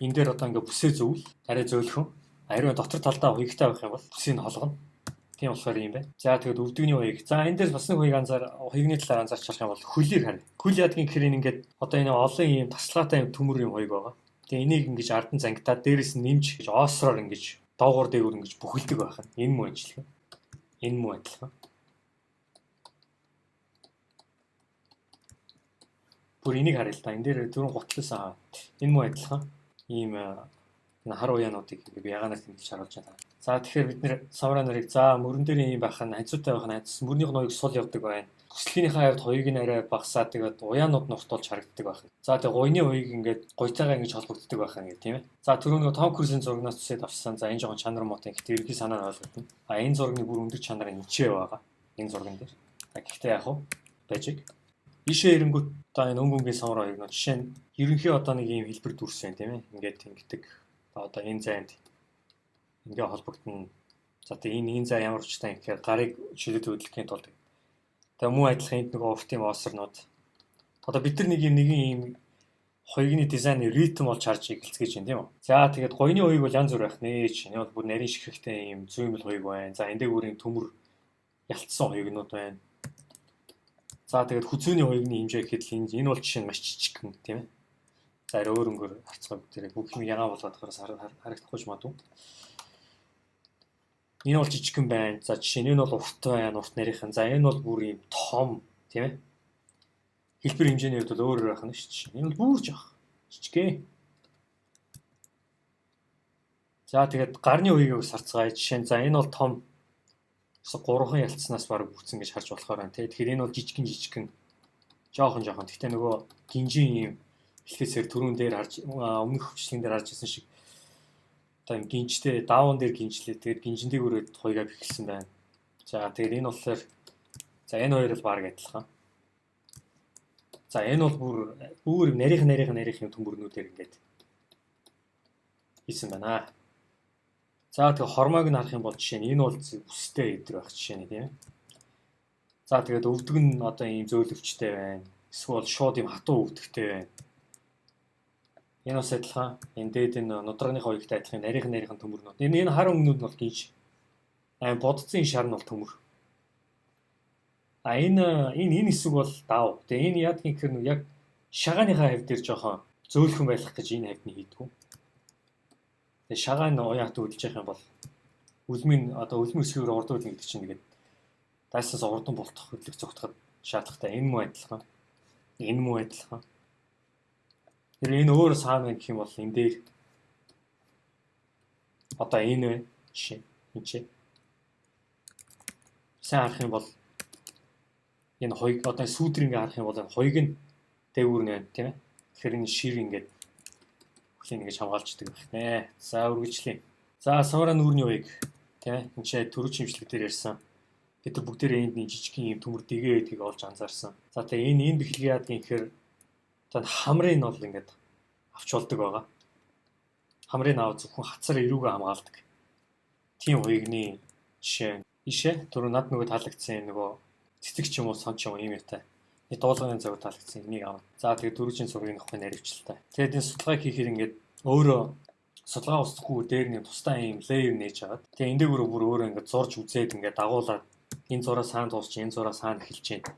энэ дээр одоо ингээ бүсээ зөвл арай зөөлхөн. Ариун дотор талдаа хуягтай байх юм бол бүсийг холгоно. Тийм болохоор юм байна. За тэгээд өвдөгний хуйг. За энэ дээр бас нэг хуйг хуйгны талаар анзаарч харах юм бол хөлийг харъя. Хөл яадаг юм гэхээр энэ ингээд одоо энэ олон ийм тасалгаатай юм төмөр юм хуйг байгаа. Тэгээ энийг ингэж ардан зангидаад дээрээс нь нэмж гэж оосроор ингэж доогуур дээгүүр ингэж бүхэлдэг байх нь. Энэ мөн ажиллах. Энэ мөн адилхан. Бүр энийг харъя л да. Энэ дээр түрүүн гутлсан. Энэ мөн адилхан. Ийм энэ хар уяануудыг би ягаанаар тэмдэглэж харуулж байна. За тэгэхээр бид нэр самурай нарыг за мөрөн дээр ийм байх нь хажуутай байх нь хажуу мөрнийх нь хоёрыг сул явдаг байна. Хүслэгийнхээ хавьд хоёрыг нь арай багасаад тэгээд уяанууд нь урт болж харагддаг байх. За тэгээд гуйны хоёрыг ингээд гуйтайгаа ингэж холбогддог байх юм тийм ээ. За түрүү нөгөө Том Крузийн зурагнаас түсээд авсан. За энэ жоохон чанар муутай. Гэхдээ ерөнхий санаа нь ойлгогдно. А энэ зурагны бүр өндөр чанарын ничээ байгаа. Энэ зурган дээр. За гэхдээ яг хуу байж. Ийшээ ирэнгүүт одоо энэ өнгө өнгийн самурай хоёрыг жишээ нь ерөнхий одоо нэг ийм хэлбэр дүрс байна тийм ээ. Ингээд ингэдэг. Одоо энэ зайд ингээ холбогдно. За тэгээ энэ зай ямар учиртай юм гэхээр гарыг чөлөөт хөдлөхийн тулд. Тэгээ мөн адилхан энд нөгөө урт юм осорнууд. Одоо бид нар нэг юм нэгэн ийм хоёрын дизайны ритм болж харж эхэлцээж байна тийм үү. За тэгээд гоёны хоёрыг бол янз бүр байх нэ чи. Энэ бол бүр нарийн ширхэгтэй ийм зүймэл хоёрыг байна. За энэ дээр бүр ийм төмөр ялцсан хоёрнууд байна. За тэгээд хүзүүний хоёрын хэмжээ гэхэд л энэ бол жишээ нь маш жижигхэн тийм ээ. За арай өөр өнгөөр харцгаа бүгдээрээ бүх юм ягаан болгоод болохоор харагдахгүй ч магадгүй. Энэ бол жижигхэн байна. За жишээ нь энэ бол урт байна, урт нарийнхан. За энэ бол бүр ийм том тийм ээ. Хэлбэр хэмжээний хувьд бол өөр өөр байх нь шүү дээ. Энэ бол бүр жоох жижигхэн. За тэгээд гарны үеийг бас харцгаая. Жишээ нь за энэ бол том гурван ялцснаас баг бүтсэн гэж харж болохоор байна тийм. Тэгэхээр энэ бол жижигхэн жоохон жоохон. Гэхдээ нөгөө гинжин ийм хэлхээсээр түрүүн дээр харж өмнөх хвчлэн дээр харж ирсэн шиг одоо юм гинжтэй даавн дээр гинжлээ. Тэгээд гинжин дээгүүрээ хоёгаа бэхэлсэн байна. За тэгээд энэ болохоор за энэ хоёр бол баг адилхан. За энэ бол бүр өөр нарийнх юм төмөрнүүдээр ингээд хийсэн байна. За тэгээ хормойг нь харах юм бол жишээ нь энэ бол үстэй өдр байх жишээ нь тийм ээ. За, тэгээд өвдөг нь одоо ийм зөөлөвчтэй байна. Эсвэл шууд ийм хатуу өвдөгтэй байна. Энэ бас адилхан. Энэ дээд энэ нудрагны хоёртой адилхан нарийнхан төмөрнүүд. Энэ хар өнгөнүүд нь бол гинж. Аа, бодцсон шар нь бол төмөр. А энэ хэсэг бол дав. Тэгээ энэ яадгийн гэхээр нэг яг шагааныхаа хавь дээр жоохон зөөлхөн байх гэж энэ хавьд нь хийдгүү. Тэгээ шагаан уян хат хөдөлж явах юм бол үлмийн одоо үлмийн өсгөөр урд үл гэдэг чинь тэгээд дайснаас урдан болтох хөдлөх зогтоход шаардлагатай. Энэ муу адилхан. Энэ муу адилхан. Тэр энэ өөр саана гэх юм бол энэ дээр одоо энэ байна. Жишээ. Энэ чи. Сайн харах юм бол энэ хоёг одоо сүүдэр ингээ харах юм бол энэ хоёг нь дээгүүр нь байна, тийм ээ. Тэгэхээр энэ шир ингээд бүхлийг ингэж хамгаалждаг байх нэ. За, үргэлжлэе. За, самурай нүүрний уяг, тийм ээ. Энэ чи түрүү чимшлэг дээр ярьсан. Бид нар бүгдээрээ энд нэг жижигхэн юм төмөр дэгээ гэдгийг олж анзаарсан. За, тэгээ энэ бэхлэг яадгийн гэхээр одоо хамрын нь бол ингээд авч болдог байгаа. Хамрын аав зөвхөн хацар эрүүгээ хамгаалдаг. Тийм уягны жишээ. Ишээ түрүү над нөгөө таалагдсан нөгөө цэцэг ч юм уу сон ч юм уу ийм юутай. Нэг дуулганы зураг таалагдсан, энийг авна. За, тэгээд дөрвжин зургийг нөхөх наривчлалтай. Тэгээд энэ судалгааг хийхээр ингээд өөрөө судалгаа устгахгүй дээр нэг тусдаа ийм layer нээж агаад. Тэгээд энэ дээр бүр өөрөө ингээд зурж үзээд ингээд дагуулад энэ зураа саан дуусч, энэ зураа саан эхэлж байна.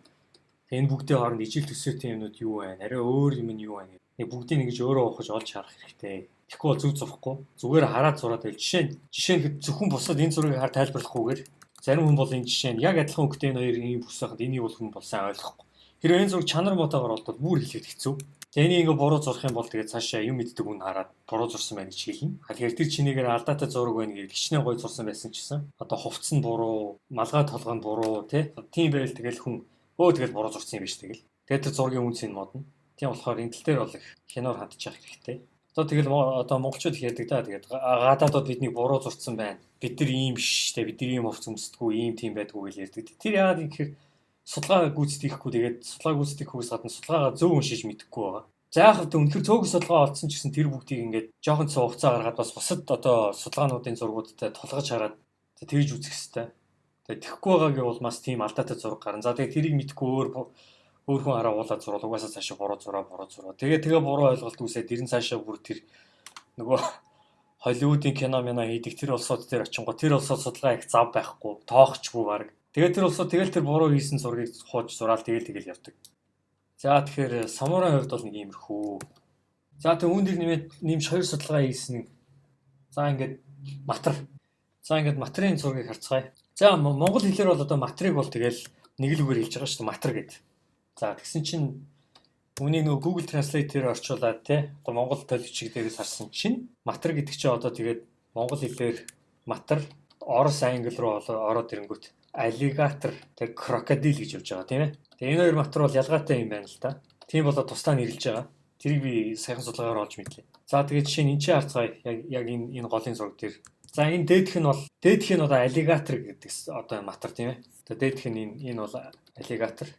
Тэгээд энэ бүгдийн хооронд ижил төсөөтэй юмнууд юу байна? Арай өөр юм нь юу байна? Нэг бүгдийг ингэж өөрөө ухаж олж харах хэрэгтэй. Тэгэхгүй бол зөв зурхгүй. Зүгээр хараад зураад байл. Жишээ нь зөвхөн бусад энэ зургийг хар тайлбарлахгүйгээр зарим хүн бол энэ жишээ нь яг адилхан өнгөтэй энэ хоёр ийм бүс байхад энийг бол хүн бол сайн ойлгохгүй. Хэрвээ энэ зураг чанар муутайгаар болдвол бүр хэлэхэд хэцүү. Тэгээ энийг ингээ буруу зурх юм бол тэгээд цаашаа юм мэддэг хүн хараад буруу зурсан байна гэж хэлнэ. Тэгэхээр тэр чинээгээр алдаатай зураг байна гэж хичнээн гоё зурсан байсан ч гэсэн одоо хувцс нь буруу, малгай толгой нь буруу тий. Тийм байвал тэгэл хүн өө тэгэл буруу зурсан юм биш тэгэл. Тэгээд тэр зургийн үнц нь модно. Тийм болохоор энэ тал дээр бол их хянаар хандчих хэрэгтэй. Одоо тэгэл одоо монголчууд их ярьдаг да. Тэгээд гадаадууд биднийг буруу зурцсан байна. Бид нар ийм биш те, бид нар ийм хувцс өмсдөггүй, ийм тийм байдгүй гэж ярьдаг. Тэр яагаад юм гэхээр судалгаа гүйцэтгэхгүй, тэгээд судалгаа гүйцэтгэхгүйс гадна судалгаагаа зөв уншиж мэдэхгүй байгаа. За, яг хэвдэ үнэхэр цөөхөн судалгаа олдсон ч гэсэн тэр бүгдийг ингээд жоохон цоо хугацаа гаргаад бас бусад одоо судалгаануудын зургуудтай тулгаж хараад тэгж үзэх хэвээр. Тэгээд тэхгүй байгаагийн улмаас тийм алдаатай зураг гарна. За, тэгээд тэрийг мэдэхгүй өөр өөр хүн хараа уулаад зурвал угаасаа цаашаа буруу зураа буруу зураа. Тэгээ буруу ойлголт үүсээд тэр нь цаашаа бүр тэр нөгөө Холливуудын кино мино хийдэг тэр улсууд дээр очингоо тэр улсууд судалгаа их зав байхгүй, тоохчгүй баг. Тэгээд тэр улсууд тэгэл тэр буруу хийсэн зургийг хууж зураал тэгэл явдаг. За, тэгэхээр самурайн хувьд бол нэг иймэрхүү. За, тэг үүн дээр нэмээд нэмж хоёр судалгаа хийсэн. За, ингээд матар. За, ингээд матрын зургийг харцгаая. За, монгол хэлээр бол одоо матрыг бол тэгэл нэг л үгээр хэлж байгаа шүү дээ, матар гэд. За, тэгсэн чинь үүнийг нөгөө Google Translate дээр орчуулад те одоо монгол төлөвчиг дээрээс харсан чинь матар гэдэг чинь одоо тэгээд монгол хэлээр матар орос англи руу ороод ирэнгүүт аллигатор тэг крокодил гэж явж байгаа, тийм ээ. Тэгээ энэ хоёр матар бол ялгаатай юм байна л да. Тийм болоод тусдаа нэрлэж байгаа. Тэрийг би саяхан судалгаагаар олж мэдлээ. За, тэгээд жишээ нь энэ чинь харцгаая. Яг энэ голын зураг дээр. За, энэ дээдх нь одоо аллигатор гэдэг одоо матар, тийм ээ. Тэгээ дээдх нь энэ бол аллигатор.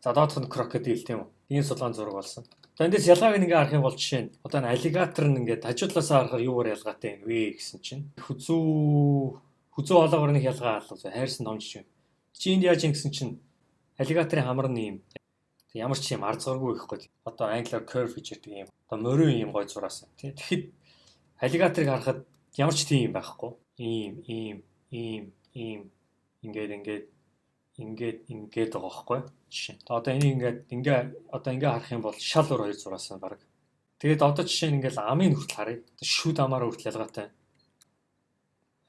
За, доодох нь крокодил, тийм үү? Энэ судалгааны зураг болсон. За, эндээс ялгааг нь ингээ харах юм бол жишээ нь одоо энэ аллигатор нь ингээ хажуу талаасаа харахаар юугаар ялгаатай юм вэ гэсэн чинь хүзүү хоолоогоор нэг ялгаа алга хайрсан том жижиг. Чи энд яаж юм гэсэн чинь аллигаторын хамар нь ийм ямар ч юм арзгаргүй ихгүй. Одоо англиар curve гэж ярьдаг юм. Одоо морин ийм гой зураасан. Тэгэхэд аллигаторыг харахад ямар ч тийм юм байхгүй. Ийм ийм ийм ийм ингээд ингээд ингээд ингээд байгаа байхгүй. Жишээ. Одоо энийг ингээд ингээ одоо ингээ харах юм бол шал өөр хоёр зураасан баг. Тэгээд одоо жишээ нь ингээл амын хүртэл харъя. Шүд амаараа хүртэл ялгаатай.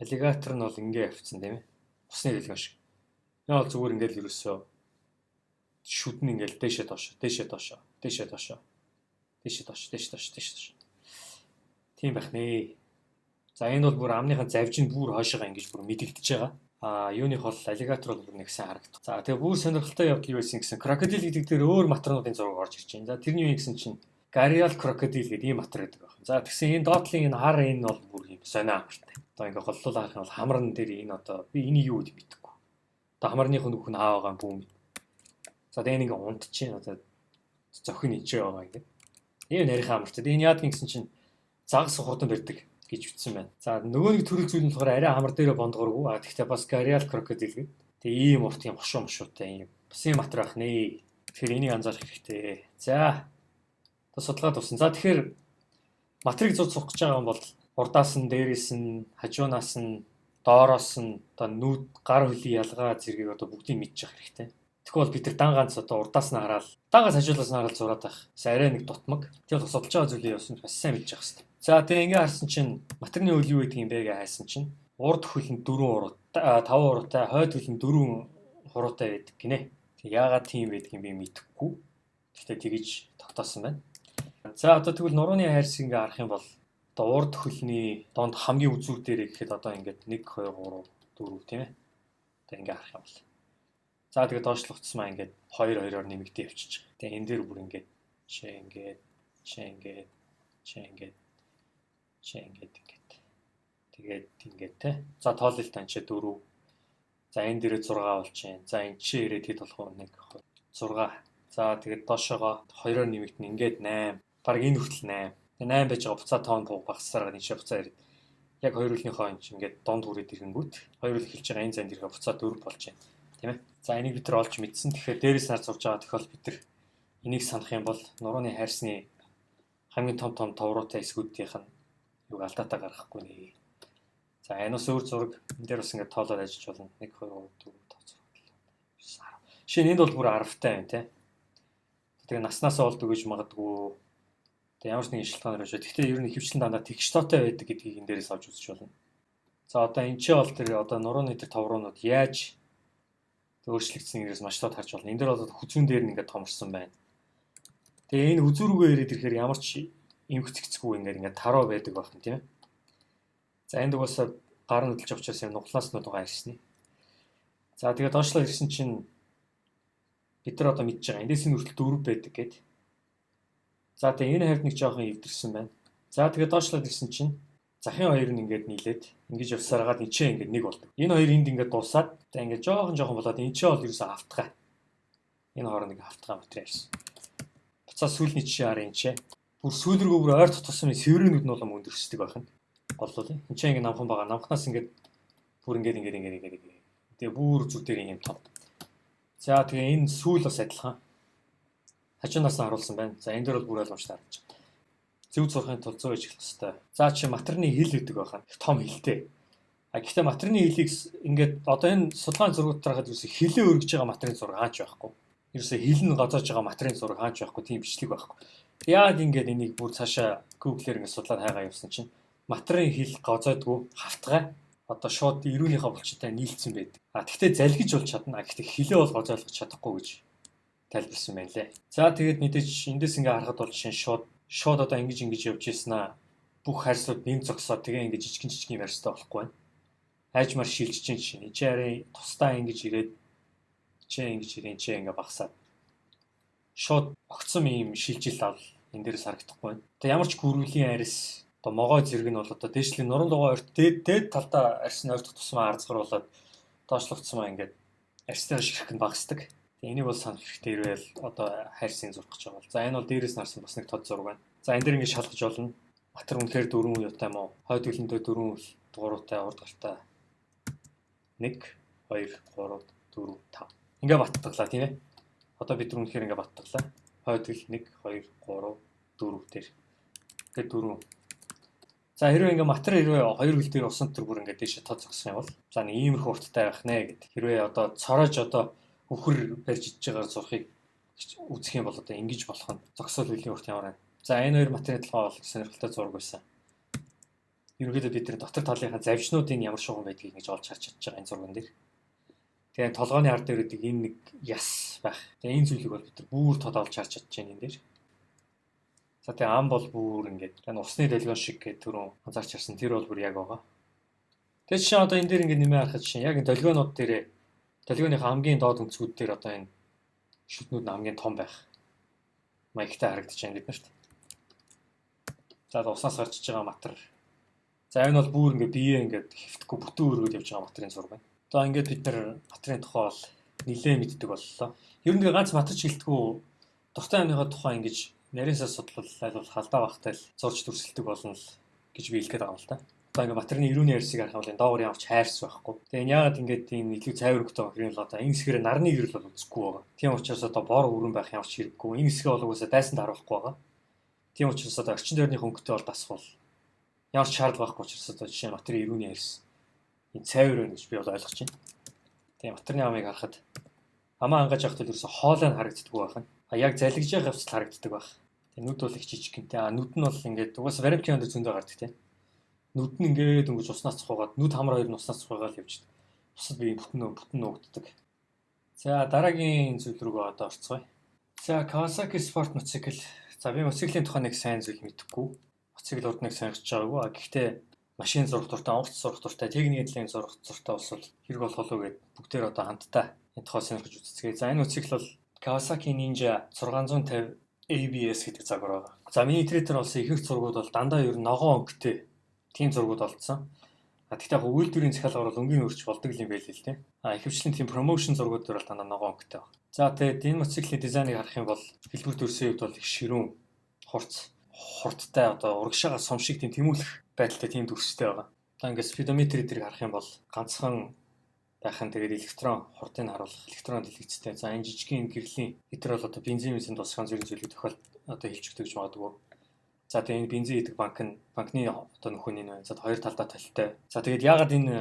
Аллигатор нь бол ингээ явцсан, тийм ээ. Усны дэлгэн шиг. Энэ бол зүгээр ингээл ерөөсөө шүд нь ингээл дээшээ доошо, дээшээ доошо, дээшээ доошо. Дээшээ доошо, дээшээ доошо, дээшээ доошо. Тийм байх нэ. За, энэ бол бүр амныхаа завжин бүр хойшоогоо ингэж бүр мэдэгдэж байгаа. А юуных бол аллигатор бол бүр нэг сайн харагдах. За, тэгээ бүр сонирхолтой явдал юу байсан гэсэн крокодил гэдэг дээр өөр матарнуудын зураг орж ирж байна. За, тэрний юу гэсэн чинь Гариал крокодил гэдэг ийм матар гэдэг байна. За, тэгсэн энэ доотлын энэ хар энэ бол бүр ийм сонио амартай. Одоо ингээ голлуулаа харах юм бол хамран дээр энэ одоо би энийг юу гэж мэдэхгүй. Одоо хамарных нүх нь хаа байгаа юм бүүм. За, тэгээ энэ ингээ унтчихээн, одоо зохин ичээ байгаа ингээ. Энэ нарийнхан амартай. Энэ яадаг гэсэн чинь загас хурдан барьдаг гэж бичсэн байна. За, нөгөө нэг төрөл зүйл нь болохоор арай хамар дээрээ бондгоргүй. А тэгтээ бас Гариал крокодил гэдэг. Тэгээ ийм урт юм хошуу мошуутай ийм бас юм матар байх нэ. Тэгэхээр энийг анзаарах хэрэгтэй. За одоо судалгаа дууссан. За тэгэхээр матрыг зурж сурах гэж байгаа юм бол урдаас нь, дээрээс нь, хажуунаас нь, доороос нь одоо нүд, гар хөлийн ялгаа зэргийг одоо бүгдийг мэдчих хэрэгтэй. Тэгэхгүй бол бид нар дан ганц одоо урдаас нь хараад, дан ганц хажуулаас нь хараад зураад байх. Арай нэг дутмаг. Тэр бол судалж байгаа зүйлийг явсан бас сайн мэдчих хэрэгтэй. За тэгээ ингээ харсан чинь матрны хөл юу гэдэг юм бэ гэж хайсан чинь урд хөл нь 4 уруу, 5 уруутай, хойд хөл нь 4 хуруутай байдаг гинэ. Тэг яагаад тийм байдаг юм би мэдэхгүй. Гэхдээ тэгэж тогтоосон байна. За одоо тэгвэл нурууны хайрцаг ингээ харах юм бол одоо урд хөлний донд хамгийн үзүүр дээрээ гэхэд одоо ингээд 1 2 3 4 тийм ээ. Одоо ингээ харах юм бол. За тэгээд доошлох тусмаа ингээд 2 2-оор нэмэгдээ явчихж байгаа. Тэгээ энэ дээр бүр ингээд жишээ ингээд жишээ ингээд жишээ ингээд жишээ ингээд ингээд тэгээд ингээд те. За тоолол тань чи 4. За энэ дээрээ 6 болж байна. За энэ чи ирээд хэд болох вэ? 1 2 6. За тэгээд доошоогоо 2-оор нэмэгдэн ингээд 8. Бараг энэ хүртэл 8. Тэгээ 8 байж байгаа буцаа тоон багасараа энэ буцаа ирээд яг хоёр хөлнийхөө энэ чинь ингээд донд хүрээд ирэнгүүт хоёр хөл эхэлж байгаа энэ занд ирэхэд буцаа 4 болж байна. Тийм ээ. За энийг бид нар олж мэдсэн. Тэгэхээр дээрээс нар зурж байгаа тохиол бид нар энийг санах юм бол нурууны хайрсны хамгийн том том товруутай хэсгүүдийнх нь юг алдаатай гаргахгүй нэ. За энэ бас өөр зураг энэ дээр бас ингээд тоолоод ажиллаж болно. 1 2 3 4 5 6 7 8 10. Жишээ нь энд бол бүр 10-тай байна те. Тэгээ наснаас олд өгөж магадгүй. Тэгээ ямар ч нэгэн шалтгаанаар байж. Гэхдээ ер нь ихэвчлэн дандаа тэгш тоотой байдаг гэдгийг энэ дээрээс авч үзэж болно. За одоо энэ чи бол тэр одоо нурууны тэр товруунууд яаж өөрчлөгдсөн гэдгээс маш тод харж болно. Энэ дээр бол хүзүүн дээр нь ингээд томорсон байна. Тэгээ энэ хүзүү рүүгээ ирээд ирэхээр ямар ч эмх цэгцгүй ингээд ингээд таруу байдаг байх юм тийм ээ. За энд угаасаа гар нь хөдөлж учраас юм нуглаас нь байгаа ирсэн. За тэгээд доошлоо ирсэн чинь бид нар одоо мэдж байгаа. Эндээс нь хүртэл 4 байдаг гэд. За тэгээ энэ хавьд нэг жоохон эвдэрсэн байна. За тэгээд доошлоо ирсэн чинь захын хоёр нь ингээд нийлээд ингэж явсараад энэ ч ингээд нэг болдог. Энэ хоёр энд ингээд дуусаад за ингээд жоохон жоохон болоод энэ ч бол ерөөсөө автгаа. Энэ хооронд ингээд автгаа материал ирсэн. Буцаа сүүлийн жишээ хараа энэ ч. Бүр сүүл рүү бүр ойр тусам сэврэнүүд нь улам өндөрсдөг байх нь. Голлол. Энэ ч ингээд намхан байгаа. Намхнаас ингээд бүр ингээд ингээд ингээд ингээд ингээд. Тэгээ бүр зүг дээр юм том. За тэгээ энэ сүүл бас адилхан. Хажуунаас нь харуулсан байна. За энэ дээр бол бүр ойлгомжтой харагдаж байна. Зөв зурхын тулд зөв ажиглах хэрэгтэй. За чи матерны хил гэдэг байх нь том хилтэй. А гэхдээ матерны хилийг ингээд одоо энэ судалгааны зургууд тарахад юусе хилээ өргөж байгаа матерны зураг хаач байхгүй. Ерөөсө хил нь гоцоож байгаа матерны зураг хаач байхгүй, тийм бичлэг байхгүй. Яг ингээд энийг бүр цаашаа Google-ээр ингээд судлаад хайгаа явсан чинь матерны хил гоцоодгүй хавтгай одоо шууд эрүүнийхээ булчинтай нийлцсэн байдаг. А тэгтээ залгиж бол чадна. А гэхдээ хилээ бол гоцоолгож чадахгүй гэж тайлбарсан байна лээ. За тэгээд мэдээж эндээс ингээ харахад бол жишээ нь шууд одоо ингэж ингэж явж ирсэн аа. Бүх хайрсууд нэг зогсоод тэгээ ингэ жижигэн жижигэн ярьстай болохгүй байна. Айжмаар шилжиж чинь жишээ. Энд чи арай тусдаа ингэж ирээд чи ингэж ирэн чи ингээ багасаад шууд огцом ийм шилжил авал энэ дээрээс харагдахгүй байна. Одоо ямар ч гүрвлийн арьс одоо могой зэрэг нь бол одоо дээшлийн нуруунд байгаа орт дээд талдаа арьс нь ойртох тусмаа арзгаруулад доошлох тусмаа ингээд арьстай ширхэг нь багасдаг. Тэгээ энийг бол санах хэрэгтэй ирвэл одоо хайрсын зурх гэж байгаа. За энэ бол дээрээс нь харсан бас нэг тод зураг байна. За энэ дээр ингээд шалгаж болно. Матар үнэхээр 4 юутай юм уу? Хойд хөлөндөө 4 дугуйтай урд гартай. 1 2 3 4 5. Ингээ баттгалаа тийм ээ. Одоо бид нар үнэхээр ингээ баттгалаа. Хойд хөл 1 2 3 4 дээр. Тэгээ 4. За хэрвээ ингээ матар хэрвээ хоёр хөл дээр усан төр бүр ингээ дээшээ тод зогсох юм бол за нэг иймэрхүү урттай байх нэ гэд. Хэрвээ одоо цороож одоо үхэр барьж ичж байгаа зурхыг үзэх юм бол одоо ингэж болох нь зогсоол хөлийн урт ямар байна. За энэ хоёр материал толгой бол сонирхолтой зураг байсан. Ерөнхийдөө бид нар дотор талынхаа завжнуудын ямар шугам байдгийг ингэж олж харж чадж байгаа энэ зурган дээр. Тэгээ толгойн ард дээр гэдэг энэ нэг яс байх. Тэгээ энэ зүйлийг бол бид нар бүр тод олж харж чадж байна энэ дээр. За тэгээ ам бол бүр ингээд энэ усны долгион шиг гэдэг түрүүн анзаарч харсан тэр бол бүр яг байгаа. Тэгээ жишээ одоо энэ дээр ингээд нэмээ харахад жишээ яг энэ долгионууд дээрээ долгионыхаа хамгийн доод өнцгүүд дээр одоо энэ шүтнүүд нь хамгийн том байх маягтай харагдаж байна биднэрт. За уснаас гарч иж байгаа матар. За энэ бол бүр ингээд бие ингээд хэвтэхгүй бүтэн өргөд явж байгаа матрын зураг байна. Одоо ингээд бид нар матрын тухай бол нэлээд мэддэг боллоо. Ер нь ганц матарч гэлтгүү дуртай амныхаа тухай ингэж нарийн сас судлал аль бол халдаа багтай л зурж дүрсэлдэг болно л гэж би хэлэх гээд байгаа юм л та. Одоо ингээ матерны эрүүний хайрцгийг харах юм бол энэ доогоор ямар ч хайрц байхгүй. Тэгээ энэ яагаад ингээд ийм илүү цайвар өнгөтэй байгаа юм л одоо энэ хэсгээр нарны гэрэл бол үзэхгүй байгаа. Тийм учраас одоо бор өрөн байх ямар ч хэрэггүй. Энэ хэсгээ бол угаасаа дайсанд харуулахгүй байгаа. Тийм учраас одоо орчин тойрны өнгөтэй бол дасгал ямар ч шаардлага байхгүй учраас одоо жишээ нь матерны эрүүний хайрц энэ цайвар байна гэж би бол ойлгож байна. Тэгээ матерны амыг харахад амаа хангаж явахад ерөөсө хоолой нь харагддаг байх нь. А яг залгиж явах явцад харагддаг байх. Тэгээ нүд бол их жижигхэнтэй. А нүд нь бол ингээд угаасаа баримтын өндөр зөндөө гардаг тийм. Нүд нь ингээд дөнгөж уснаас цухаагаад нүд хамар хоёр нь уснаас цухаагаад явж. Бусад бие бүтэн бүтэн нуугддаг. За дараагийн зүйл рүүгээ одоо орцгоё. За Kawasaki Sport мотоцикл. За би мотоциклийн тухай нэг сайн зүйл мэдэхгүй. Мотоцикл урд нэг сонирхож байгаагүй. А гэхдээ машин зурх дуртай, онгоц зурх дуртай, техникийн төлөв зурх дуртай улсууд хэрэг болох уу гэд бүгдээр одоо хамтдаа энэ тухай сонирхож үзцгээе. За энэ мотоцикл бол Kawasaki Ninja 650 ABS гэдэг загвар байгаа. За миний интернетээр олсон ихэнх зургууд бол дандаа ер нь ногоон өнгөтэй тийм зургууд олдсон. А тэгтээ яг үйлдвэрийн захиалгаар бол өнгийн өрч болдог юм байл л дээ. А ихэвчлэн тийм promotion зургууд дээр бол дандаа ногоон өнгөтэй байна. За тэгээд энэ мотоциклийн дизайныг харах юм бол хэлбэр төрсөн хувьд бол их ширүүн, хурц, хурдтай одоо урагшаага сум шиг тийм тэмүүлэх байдалтай тийм дүрстэй байгаа. Одоо ингээд спидометр зэрэг харах юм бол ганцхан байх нь тэгээд электрон хурдыг харуулах электрон дэлгэцтэй. За энэ жижигхэн гэрлийн эдгээр бол одоо бензин бензин тусгай зэрэг зүйлийг тохиол одоо хэлж өгдөг гэж магадгүй. За тэгээ энэ бензин идэх банк нь банкны одоо нөхөн энэ байна. За хоёр талдаа толтой. За тэгээд яагаад энэ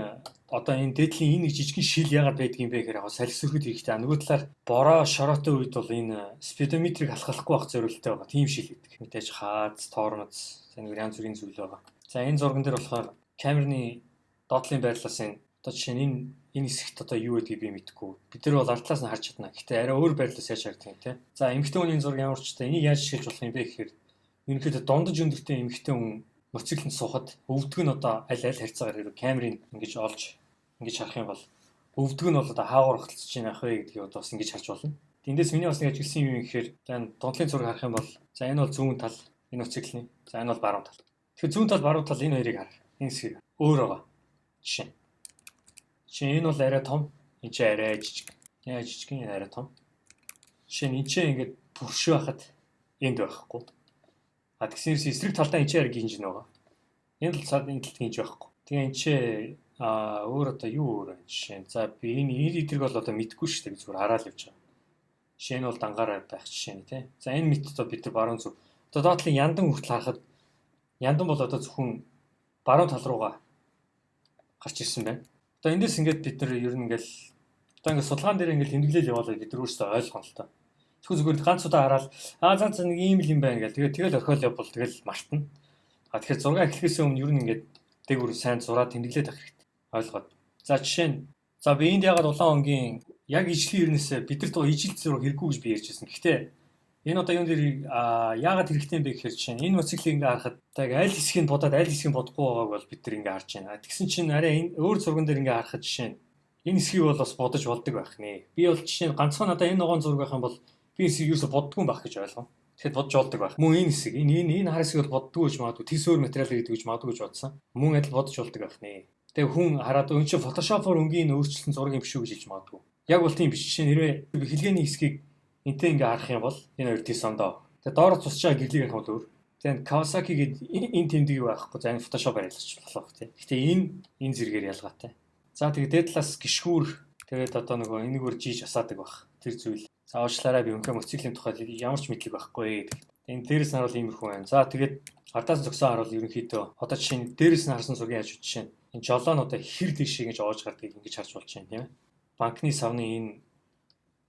одоо энэ дээдлийн энэ нэг жижигхэн шил яагаад байдгийг юм бэ гэхээр яг салхи сөргөд хийхдээ нөгөө талаар бороо шороотой үед бол энэ спидометрийг алхалахгүй байх зорилттой байгаа. Тийм шил гэдэг. Мэдээж хаац, тормоз, за нэг янз бүрийн зүйл байгаа. За энэ зурган дээр болохоор камерны доотлын байрлалаас энэ одоо жишээ нь энэ хэсэгт одоо юу гэдгийг би мэдэхгүй. Бид нар бол ард талаас нь харж чадна. Гэхдээ арай өөр байрлалаас яаж харагдах юм те. За эмэгтэй хүний зураг ямар ч та энийг яаж шилж болох юм бэ гэхээр ерөнхийдөө дундаж өндөртэй эмэгтэй хүн мотоциклэнд суухад өвдөг нь одоо аль аль харьцаагаар хэрэг камерыг ингэж олж ингэж харах юм бол өвдөг нь бол одоо хаагуур хөтөлж байна ах вэ гэдгийг одоо бас ингэж харж болно. Эндээс миний бас нэг ажигласан юм гэхээр за энэ дундлын зураг харах юм бол за энэ бол зүүн тал энэ мотоциклний, за энэ бол баруун тал. Тэгэхээр зүүн тал баруун тал энэ хоёрыг хар. Энэ хэсгийг өөр байгаа. Жишээ. Жишээ энэ бол арай том, энэ чинь арай жижиг. Энэ жижиг, энэ арай том. Жишээ нь энэ чинь ингээд бүршүү байхад энд байхгүй. А тэгснээс эсрэг талдаа энэ чинь арай гинж байгаа. Энэ талд энэ талд гинж байхгүй. Тэгээ энэ чинь өөр одоо юу өөр вэ жишээ нь. За би энэ эдрийг бол одоо мэдэхгүй шүү дээ, зүгээр хараад явж байгаа. Жишээ нь бол дангаараа байх жишээ нь тий. За энэ мэт одоо бид нар баруун зүг. Одоо доотлын яндан хүртэл харахад яндан бол одоо зөвхөн баруун тал руугаа гарч ирсэн байна. Одоо эндээс ингээд бид нар ер нь ингээд одоо ингээд судалгаан дээр ингээд тэмдэглэл явуулаад бид нар өөрсдөө ойлгоно л тоо. Тэгэхгүй зүгээр ганц удаа хараад аа за за нэг ийм л юм байна гэл тэгээд тэгэл орхиол явбал тэгэл мартна. А тэгэхээр зураг эхлэхээс өмнө ер нь ингээд дээгүүр сайн зураад тэмдэглээд авах хэрэгтэй. Ойлгоод. За жишээ нь за би энд ягаад улаан өнгийн яг ижлийн ернээсээ бид нар ижил зураг хэрэггүй гэж би ярьж байсан. Гэхдээ энэ одоо юун дээр яагаад хэрэгтэй юм бэ гэхээр жишээ нь энэ мотоциклийг ингээ харахад яг аль хэсгийг бодоод аль хэсгийг бодохгүй байгааг бол бид нар ингээ харж байна. Тэгсэн чинь арай энэ өөр зурган дээр ингээ харахад жишээ нь энэ хэсгийг бол бас бодож болдог байх нэ. Би бол жишээ нь ганцхан одоо энэ ногоон зураг байх юм бол би хэсгийг юусо боддгүй байх гэж ойлгоно. Тэгэхэд бодож болдог байх. Мөн энэ хэсэг энэ энэ энэ хар хэсгийг бол боддгүй гэж магадгүй. Тис өөр материал гэдэг гэж магадгүй гэж бодсон. Мөн адил бодож болдог байх нэ. Тэгээ хүн хараад өн чинь Photoshop-оор өнгийн өөрчилсөн зураг юм биш үү гэж хэлж магадгүй. Яг бол тийм биш. Жишээ нь хэрвээ хэлгээний хэсгийг энтэй ингээ харах юм бол энэ хоёр тис ондоо. Тэгээ доороо цусч байгаа гэрлийг харах бол өөр. Тэгээ Kawasaki гээд энэ тэмдэг байхгүй. За энэ Photoshop-аар ялгаж болох тийм. Гэтэ энэ зэрэгээр ялгаатай. За тэгээ дээд талаас гიშгүүр тэгээд одоо нөгөө энэгээр жийж асаадаг байх. Тэр зүйл. За уучлаарай би үнэхээр мотоциклийн тухай ямар ч мэдлэг байхгүй гэдэг. Энэ дээрээс нь харуул иймэрхүү байна. За тэгээд ардаас зөксөн харуул ерөнхийдөө одоо жишээ нь дээрээс нь харсан зургийн хажууд жишээ нь энэ жолоо нь одоо хэр дэшээ ингэж оож гардгийг ингэж харж болж байна тийм ээ. Банкны савны энэ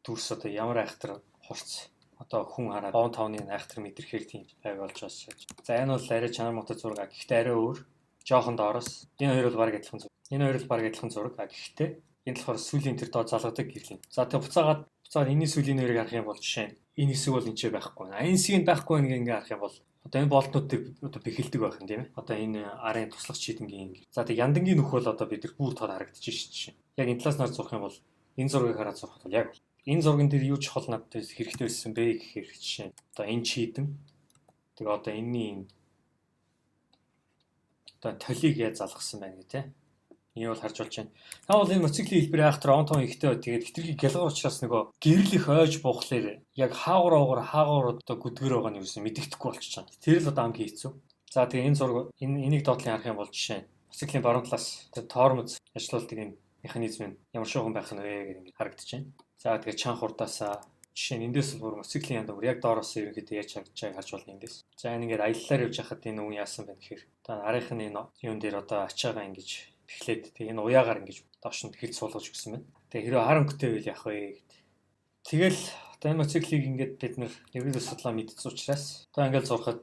дүрс одоо ямар айхтар хурц одоо хүн хараад он тооны айхтар мэдрэхээр тийм байг болж байгаа. За энэ бол арай чанар муутай зураг. Гэхдээ арай өөр. Жохон доороос. Энэ хоёр бол баг адилхан зураг. Энэ хоёр бол баг адилхан зураг. Гэхдээ энэ болохоор сүүлийн тэр доо залгадаг гэрлийн. За тэгээ буцаагаад энэний сүүлийн хоёрыг харах юм бол жишээ нь энэ хэсэг бол энэ ч байхгүй. Энэ хэсгийг нь байхгүй нэг ингээ харах юм бол одоо энэ болтнуудыг одоо бэхэлдэг байх юм тийм ээ. Одоо энэ арын туслах чийдэнгийн. За тэг яндангийн нүх бол одоо бид нар бүр тод харагдаж шин жишээ. Яг энэ талаас нь зурх юм бол энэ зургийг хараад зурхад бол яг энэ зурган дээр юу чухал надад хэрэгтэй байсан бэ гэхээр жишээ нь одоо энэ чийдэн тэгээ одоо энэний энэ одоо толийг яаж залгасан байна гэх тээ. Ийм бол харж болж байна. Та бол энэ мотоциклийн хэлбэр айхтар он тоон ихтэй тэгээд хэтэрхий гялгар учраас нөгөө гэрэл их ойж буухлаар яг хаагур уугар хаагур одоо гүдгэр байгаа нь юу гэсэн мэдэгдэхгүй болчихж байгаа. Тэр л одоо хамгийн хэцүү. За тэгээ энэ зураг энийг доотлын харах юм бол жишээ нь Мотоциклийн баруун талаас тэр тормоз ажилуулдаг энэ механизм нь ямар шуухан байх нь вэ гэдэг ингээд харагдаж байна. За тэгээд чанх урдаасаа жишээ нь эндээс бүр мотоциклийн янд бүр яг доороос ерөнхийдөө яаж харагдаж байгааг харж болно эндээс. За энэ ингээд аяллаар явж байхад энэ үн яасан бэ гэхээр одоо арынх нь энэ юун дээр одоо ачаагаа ингэж эхлээд тэг энэ уяагаар ингэж доош нь хэл суулгаж өгсөн байна. Тэгээ хэрвээ хар өнгөтэй байвал яах вэ гэд. Тэгэл одоо энэ мотоциклийг ингээд бид нэр ерөнхийдөө судлаа мэдсэн учраас одоо ингээд зурхад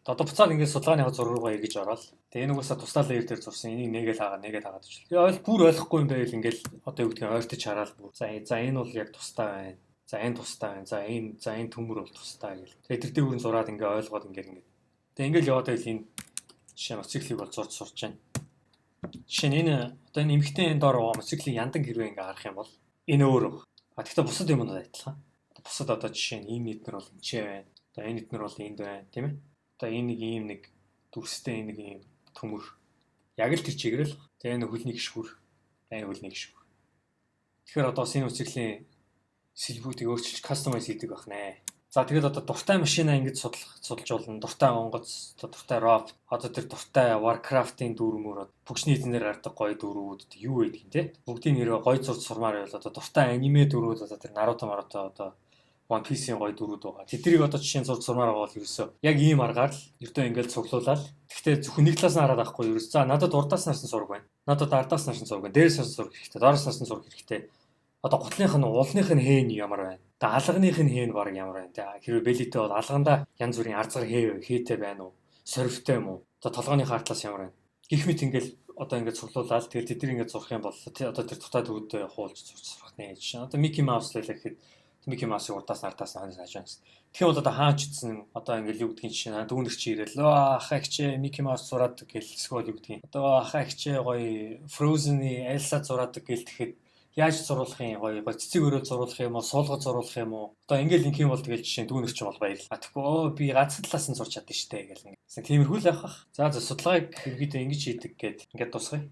одоо буцаад ингээд судалгааныхаа зураг руугаа эргэж ороод тэгээ энэ угаасаа тусдаа layer дээр зурсан, энийг нэгээл хаагаа, нэгээл хаагаад өчл. Тэгээ бүр ойлгохгүй юм байвал ингээд одоо юу гэдгийг ойртож хараад бүр за энэ бол яг тусдаа байна. За энэ тусдаа байна. За энэ төмөр бол тусдаа гэл. Тэгээ тэр дээгүүр нь зураад ингээд ойлгоод ингээд. Тэгээ ингээд яваад байвал энэ жишээ мотоциклийг бол зурж сурч байна. Жишээ нь энэ одоо энэ эмэгтэй энэ доор байгаа мотоциклийг яндан хэрвээ ингээд харах юм бол энэ өөр. А тэгтээ бусад юмнууд адилхан. Бусад одоо жишээ нь ийм эднэр бол энэ байна. Одоо энэ эднэр бол энд байна, тийм ээ. Одоо энэ нэг ийм нэг дүрстэй энэ нэг ийм төмөр. Яг л тэр чигээрэл. Тэгээ энэ хөлний гишгүр, энэ хөлний гишгүр. Тэгэхээр одоо энэ мотоциклийн сэлбүүдийг өөрчилж customize хийдэг байх нэ. За тэгэл одоо дуртай машина ингэж судалж болно. Дуртай онгоц, дуртай робот, одоо тэр дуртай Warcraft-ын дүрмөр, пүгшний эзэнээр гардаг гоё дүрүүд юу байдаг юм те. Бүгдийн нэрээ гоё зурж сурмаар байвал одоо дуртай аниме дүрүүд, одоо тэр Naruto Maruto, одоо One Piece-ийн гоё дүрүүд байгаа. Тэднийг одоо жишээ нь зурж сурмаар байгаа бол ерөөсөө яг ийм аргаар л ердөө ингээл цуглуулаад, гэхдээ зөвхөн нэг талаас нь хараад авахгүй, ерөөс за надад урдаас нь зураг байна. Надад ардаас нь зураг байна. Дээрээс нь зураг хэрэгтэй. Доороос нь зураг хэрэгтэй. Одоо гутлынх нь уулных нь хэн ямар байна? Одоо алганых нь хэн баг ямар байна? Тэ хэрвээ бэлитэй бол алгандаа янз бүрийн арзгар хээтэй байна уу? Сорвтой юм уу? Одоо толгойн хартлаас ямар байна? Гэх мэт ингээл одоо ингээд цуглуулаад тэгэл тэдний ингээд зурх юм бол одоо тэр дутаа дүүдээ хуулж зурж сурах нэ. Жишээ одоо Микки Маус лээ гэхэд Микки Маусыг урдаас ардаас хойноос хажуу гэсэн. Тэгэх юм бол одоо хаач утсан одоо ингээл юу гэдгийг жишээ дүүнер чи ирээл ахаа ихчээ Микки Маус зураад гэл, эсвэл юу гэдгийг одоо ахаа ихчээ гоё Frozen-ы Elsa зураад гэл, тэгэхэд яаж зуруулах юм, гоё гоё цэцэг өрөө зуруулах юм уу, суулгаж зуруулах юм уу, одоо ингээл ингэх юм бол тэгэл жишээ дүүнер чи бол баярлал. А тэгэхгүй өө би ганц талаас нь зурч чадсан штэ гэл ингэ. Тиймэрхүү л явах. За судалгааг ерөнхийдөө ингэж хийдэг гээд ингээд дуусгая.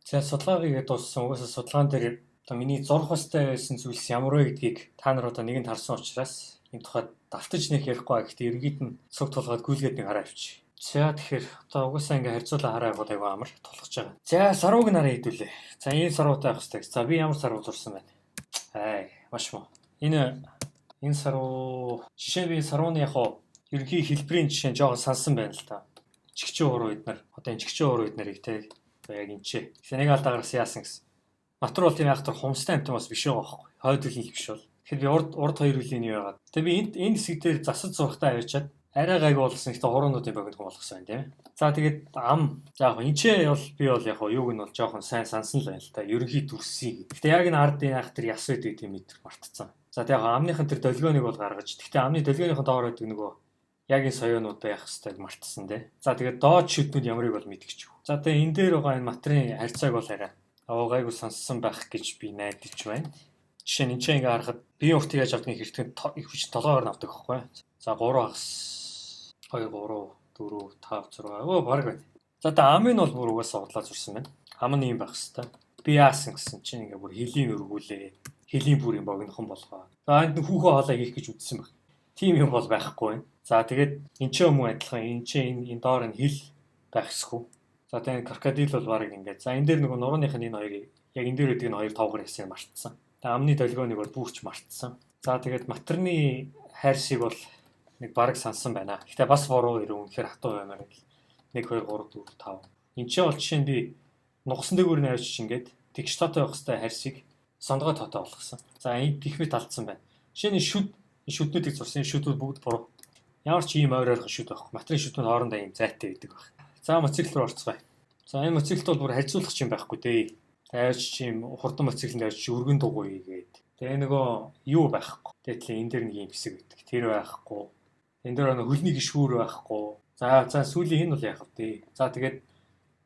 За судалгааг ингээд дууссан. Угаасаа судалгаан дээр одоо миний зурх хөстэй байсан зүйлс ямар вэ гэдгийг та нар одоо нэгэнд харсан учраас энэ тухайд давтаж нэг ярихгүй. Гэхдээ ерөнхийд нь цуг тулгаад гүйлгээд нэг хараа авчи. За тэгэхээр одоо угаасаа ингээ харьцуулаа хараа яваад айгүй амар тулгаж байгаа. За сарууг нараа хэдүүлээ. За ийм саруутай байх хэрэгтэй. За би ямар саруу зурсан байна? Ай маш муу. Энэ саруу жишээ би сарууны яг хуу ерөнхий хэлбэрийн жишээ нь жоохон сансан байна л та. Чигчэн хуруу эднэр одоо энэ чигчэн хуруу эднэрийг те одоо яг энэ чи. Тэгэхээр нэг алдаа гаргасан яасан гэсэн. Матур бол тийм яг төр хумстай амтан бас биш байгаа байхгүй. Хойд үлийн биш бол. Тэгэхээр би урд хоёр үлийн юу яагаад. Тэгээ би энэ хэсэг дээр засаж зурхтаа аваачаад арай гайгүй болсон. Гэхдээ хуруунуудын богино болгосон юм тийм. За тэгээд ам за яг энэ ч бол би бол яг юуг нь бол жоохон сайн сансан л байна л та. Ерөнхий дүрсийг. Гэхдээ яг энэ ардын яг тэр яс байдаг тийм мэдэр мартцсан. За тэгээд яг амныхын тэр долгионыг бол гаргаж. Гэхдээ амны долгионыхын доор байдаг нөгөө яг энэ соёонууд байх хэвээр мартсан тий. За тэгээд доод шүднүүд ямарыг бол мэдгэч. За тэгээд энэ дээр байгаа энэ матрын харьцааг бол арай гайгүй сонссон байх гэж би найдаж байна. Жишээ нь энэ ч ингээ харахад биеийн уртыг яаж авдгийг хэртгэн их хүч толгойгоор нь авдаг байхгүй. За 3 хагас 2 3 4 5 6 өө баг байна. За одоо амын бол бүр угаасаа удлаа зурсан байна. Ам нь ийм байх хэвээр. Би яасан гэсэн чинь ингээ бүр хөлийн өргүүлээ. Хөлийн бүр юм богинохон болгоо. За энд хүүхөө хоолой хийх гэж үзсэн баг. Тийм юм бол байхгүй байна. За тэгээд энэ ч юм уу адилхан энэ ч энэ доор нь хил байх эсгүй. За тэгээд крокодил бол баг ингээд. За энэ дээр нөгөө нурууных нь энэ хоёрыг яг энэ дээр байдаг энэ хоёр тавгаар хэсгийг мартсан. Тэгээд амны долгионыг бол бүрч мартсан. За тэгээд матерны хайрсыг бол нэг бараг сансан байна. Гэхдээ бас буруу ирв, үнэхээр хатуу баймаар гэл. 1 2 3 4 5. Энд чинь бол жишээ нь би нугсан дээгүүр нь авчиж ингээд тэгш тоотой байх хэвээр хайрсыг сондгой тоотой болгосон. За энэ гих мэт алдсан байна. Жишээ нь шүд шүднүүдийг зурсан, шүдүүд бүгд буруу. Ямар ч ийм ойр ойрхон шүд байхгүй. Матрын шүдүүд хоорондоо ийм зайтай байдаг байх. За мотоцикл руу орцгоё. За энэ мотоциклд бол бүр харьцуулах юм байхгүй дээ. Тайвч чим хурдан мотоциклэнд авчиж өргөн дугуй гээд. Тэгээ нөгөө юу байхгүй. Тэгээ энэ дээр нэг юм хэсэг байдаг. Тэр байхгүй. Энэ дээр нэг хөлний гишүүр байхгүй. За сүүлийн энэ бол яах вэ? За тэгээд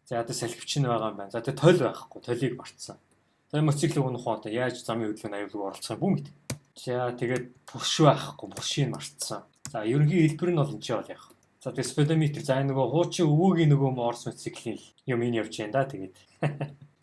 за одоо салхивч нь байгаа юм байна. За тэгээ тойл байхгүй. Толийг мартсан. За мотоциклийг унах одоо яаж замын хөдөлгөөнд аюулгүй оролцох юм бүү мэд. За тэгээд бурш байхгүй. Буршийг мартсан. За ерөнхий хэлбэр нь бол энэ ч бол яах. За тэгээ спидометр, за энэ нөгөө хуучин өвөөгийн нөгөө Морс мотоциклийн юм энэ явж байна да тэгээд.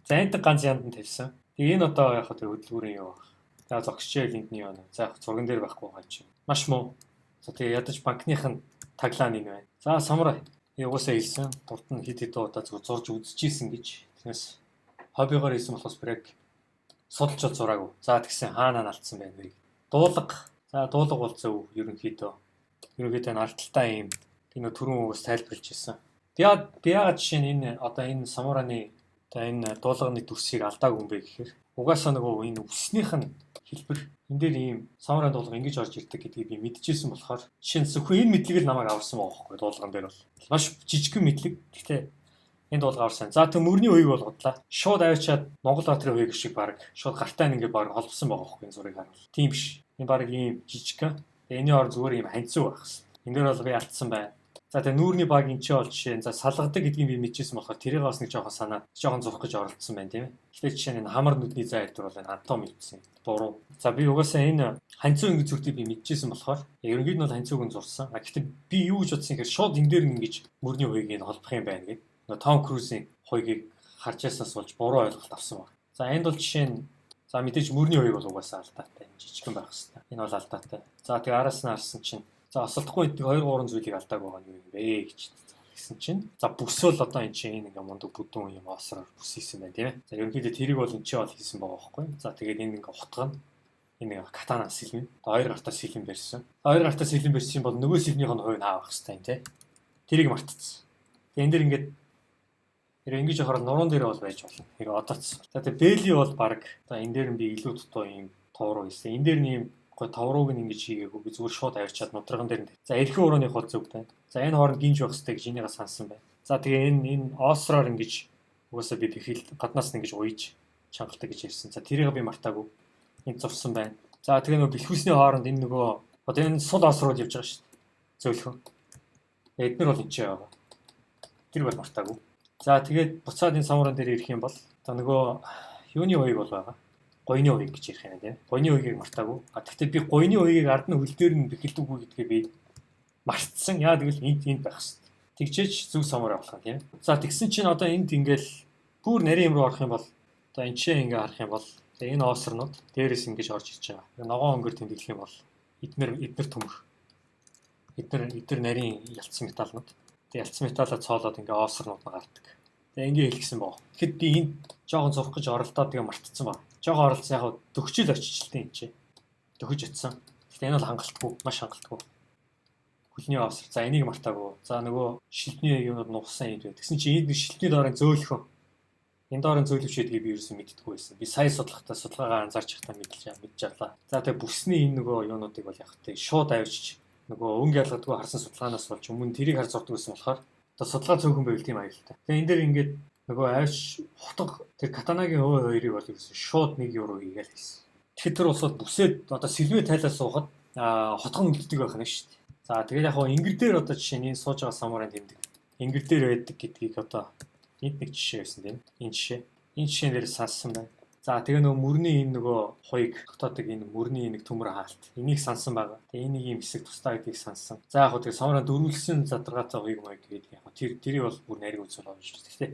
За энэ ганц яндан тавьсан. Тэгээ энэ одоо яг хөө хөдөлгүүрийн юу баг. За зогсчээл энд нь юу байна. За яг зурган дээр байхгүй байгаа чинь. Маш муу. За тэгээ ядаж банкных нь таглаан энэ байна. За самурай. Би угаасаа хэлсэн. Урд нь хэд хэдэн удаа зүгээр зурж үзчихсэн гэж. Тэрнээс хоббигоор хийсэн болохоос бүр яг судалж бол зураагүй. За тэгсэн хаана алдсан байна вэ? Дуулга. За дуулга бол зөв ерөнхийдөө. Ерөнхийдөө энэ ардталтай юм. Би нөө түрүүн угаас тайлбарлаж ирсэн. Би яагаад жишээ нь энэ одоо энэ самураны одоо энэ дуулганы дүрсийг алдаагүй юм бэ гэхээр угаасаа нөгөө энэ үснийх нь хэлбэр энэ дээр ийм самурайн дуулга ингэж орж ирдэг гэдгийг би мэдчихсэн болохоор жишээ нь зөвхөн энэ мэдлэг л намайг аварсан байгаа байхгүй дуулган дээр бол маш жижигхэн мэдлэг. Гэхдээ энэ дуулга аварсан. За тэг мөрний үеийг бол гутлаа. Шууд авчиад Монгол Баатрын үеийг шиг баг шууд гартаа ингэ баг холбосон байгаа байхгүй энэ зургийг харуул. Тийм биш. Энэ баг ийм жижигхэн. Тэгээ энэний ор зүгээр ийм ханцуу байх гэсэн. Энэ дээр бол би алдсан байна. За тэгээ нүүрний баг энэ ч бол жишээ нь за салгадаг гэдгийг би мэдчихсэн болохоор тэрийг бас нэг жоохон санаа жоохон зурх гэж оролдсон байна тийм ээ. Гэхдээ жишээ нь энэ хамар нүдний зай хэлбэр бол энэ анатоми гэсэн буруу. За би угаасаа энэ ханцуу ингэ зүртийг би мэдчихсэн болохоор ерөнхийд нь бол ханцууг нь зурсан. А гэхдээ би юу гэж бодсон гэхээр шууд энэ дээр нь ингэж мөрний хуйг нь холбох юм байна гэдэг. Нөгөө Том Крузийн хуйгийг харж ясаас болж буруу ойлголт авсан байна. За энд бол жишээ нь за мэдээж мөрний хуйг бол угаасаа алдаатай жижигхэн байх хэвээр. Энэ бол алдаатай. За тэгээ араас нь харсан чинь за осолдохгүй нэг 2 3 зүйлийг алдааг байгаа нь юу юм бэ гэж гэсэн чинь за бүсөөл одоо эн чинь энэ ингээ мундаг бүдүүн юм осроор бүс хийсэн байна тийм ээ. За ерөнхийдөө тэрийг бол эн чинь бол хийсэн байгаа байхгүй. За тэгээд энэ ингээ утга нь энэ ингээ катана сэлмэн. Хоёр гартаа сэлмэн барьсан. Хоёр гартаа сэлмэн барьсан бол нөгөө сэлмийнх нь хувь нь хаах хэвээр юм тийм. Тэрийг мартцсан. Тэгээд энэ дэр ингээд хэрэг ингэж явахаар нуруунд дээр бол байж болно. Хэрэг одооц. За тэгээд бэли бол баг за энэ дээр нь би илүү дутуу юм товруу хийсэн. Энэ дээр нь юм гоо товрууг нь ингэж хийгээгүй би зүгээр шууд авчиад нудраган дээр нь. За эрхэн урууных бол зөв байна. За энэ хооронд гинж байх хэрэгтэй гэж энийгээ сансан байна. За тэгээ энэ осроор ингэж угаасаа би бэхэл гаднаас нь ингэж уйж чангалдаг гэж ярьсан. За тэрийг би мартаагүй. Энд зурсан байна. За тэгээ нөгөө бэлхүүсний хооронд энэ нөгөө одоо энэ сул осрууд явж байгаа шүү дээ. Зөөлхөн. Эднэр бол энэ ч байгаа. Тэр бол мартаагүй. За тэгээд буцаад энэ самуран дээр ирэх юм бол за нөгөө юуны уйг бол байгаа. Гойны уйг гэж ярих юм тийм. Гойны уйгийг мартаагүй. А тэгвэл би гойны уйгийг ард нь хөл дээр нь бэхэлдэггүй гэдгээ би мартсан. Яа тэгвэл энд байх хэвээр. Тэгчээч зөв самурай болох юм тийм. За тэгсэн чинь одоо энд ингээл бүр нарийн юм руу орох юм бол одоо энэ ч ингээ харах юм бол энэ оосрнууд дээрээс ингэж орж ирж байгаа. Ногоон өнгөөр тэмдэглэх юм бол эднэр төмөр. Эднэр нарийн ялцсан металлнууд. Тэгээ ялцсан металлаа цоолоод ингээ оосрнууд нь гардаг. Тэгээ ингээ хэлсэн баг. Тэгэхэд би энд жоохон зурх гэж оролдоод тэгээ мартцсан баг. Жоохон оролцсон яг төгчл очичлээ энэ чи. Төхөж очисон. Гэхдээ энэ бол хангалтгүй, маш хангалтгүй. Хөлний ооср. За энийг мартаагүй. За нөгөө шилдний юмнууд нугсан юм бэ. Тэгсэн чинь энд нэг шилдний доорын зөөлхөн. Энэ доорын зөөлөвч гэдгийг би ерөөсөн мэддэггүй байсан. Би сая судлахдаа судалгаагаа анзаарч байхдаа мэдж авлаа. За тэгээ бүсний энэ нөгөө юунуудыг бол яг тэ шууд авчиж нөгөө өнгө ялгадгүй харсан судалгаанаас болж өмнө тэрийг харж зурдаг байсан болохоор одоо судалгаа цөөхөн байвал тийм аюултай. Тэгээ энэ дээр ингээд нөгөө авч хутга тэр катанагийн хөө хоёрыг бол ерөөсөн шууд нэг евро хийгээл хийсэн. Тэгэхээр тэр улсууд бүсээд одоо сэлмээ тайлаа суухад хотгон үлддэг байх нь шүү дээ. За тэгээд яг хоо ингэр дээр одоо жишээ нь энэ сууж байгаа самурайн тэмдэг. Ингэр дээр байдаг гэдгийг одоо энд нэг жишээ байсан тийм. Энэ жишээ. Энэ жишээн дээр сансан байна. За тэгээ нөгөө мөрний энэ нөгөө хуйг дотоодыг энэ мөрний нэг төмөр хаалт. Энийг сансан байгаа. Тэгээ энийг ийм хэсэг тусдаа гэдгийг сансан. За яг хоо тэгээ самурайн дөрвөлсөн задаргаатай хуйг маяг гэдэг яг тэрийг бол бүр нарийн үзэл болж байна. Гэхдээ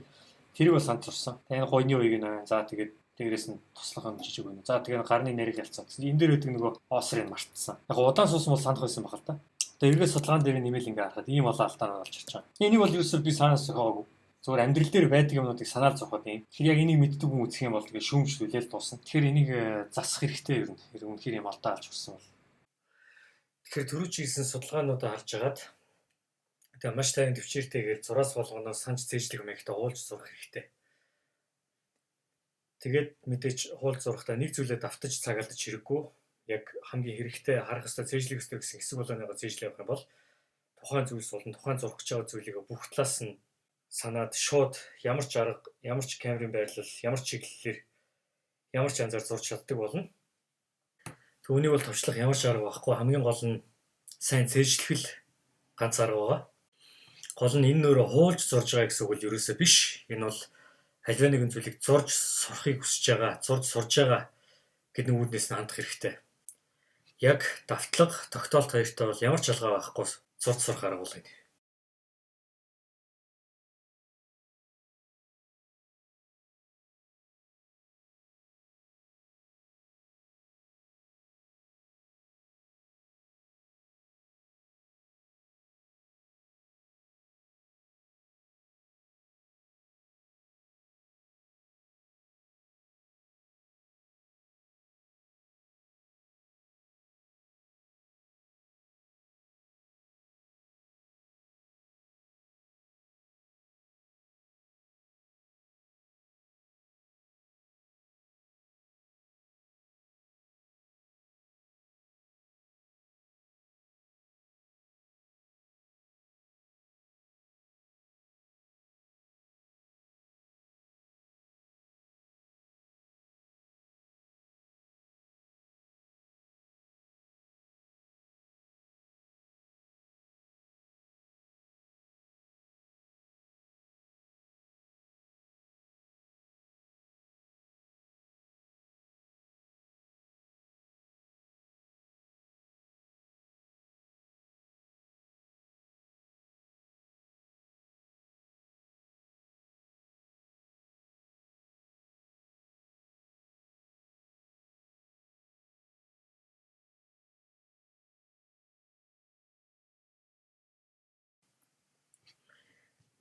тэрийг бол санд зурсан. Тэгээ энэ гойны уйг нь за тэгээд дээрээс нь туслах юм жижиг байна. За тэгээ гарны нарийг ялцсан. Энэ дээр байдаг нөгөө осрыг мартсан. Яг удаан суусан бол санах байсан байх л та. Одоо эргээ судалгаан дээр нэмэл ингээ харахад ийм олон алдаанууд олж харж байгаа. Энийг бол ерөөсөө би санаас зохиогоогүй. Зүгээр амьдрал дээр байдаг юмнуудыг санаал зохиод юм. Тэгэхээр яг энийг мэддэг хүн үзэх юм бол тэгээ шүүмжлүүлээл дуусна. Тэгэхээр энийг засах хэрэгтэй ер нь. Тэр үнэхээр юм алдаа алж өгсөн бол. Тэгэхээр түрүү чи хийсэн судалгаануудаа харж агаад тэгээ маш тайван төвчээртэйгээр зураас болгоноос санаж зээжлэх маягтай уулж зурах хэрэгтэй. Тэгээд мэдээж хууль зурхтаа нэг зүйлээ давтаж цагаалдаж хэрэггүй. Яг хамгийн хэрэгтэй харах ёстой зээжлэх ёстой гэсэн хэсэг болгоныгоо зээжлэх явах юм бол тухайн зүйлс болон тухайн зурх гэж байгаа зүйлийг бүх талаас нь санаад шууд ямар ч арга, ямар ч камерын байрлал, ямар ч чиглэлээр ямар ч янзаар зурж чаддаг болно. Түүнийг бол товчлох ямар ч арга байхгүй. Хамгийн гол нь сайн цээжлэх л ганц арга байгаа. Гол нь энэ нөрөө хуулж зурж байгаа гэсэн үг бол ерөөсөө биш. Энэ бол аливаа нэгэн зүйлийг зурж сурахыг хүсэж байгаа, зурж сурж байгаа гэдэг нэг үүднээс нь хандах хэрэгтэй. Яг давтлага, тогтоолт хоёртой бол ямар ч ялгаа байхгүй зурж сурах арга бол энэ.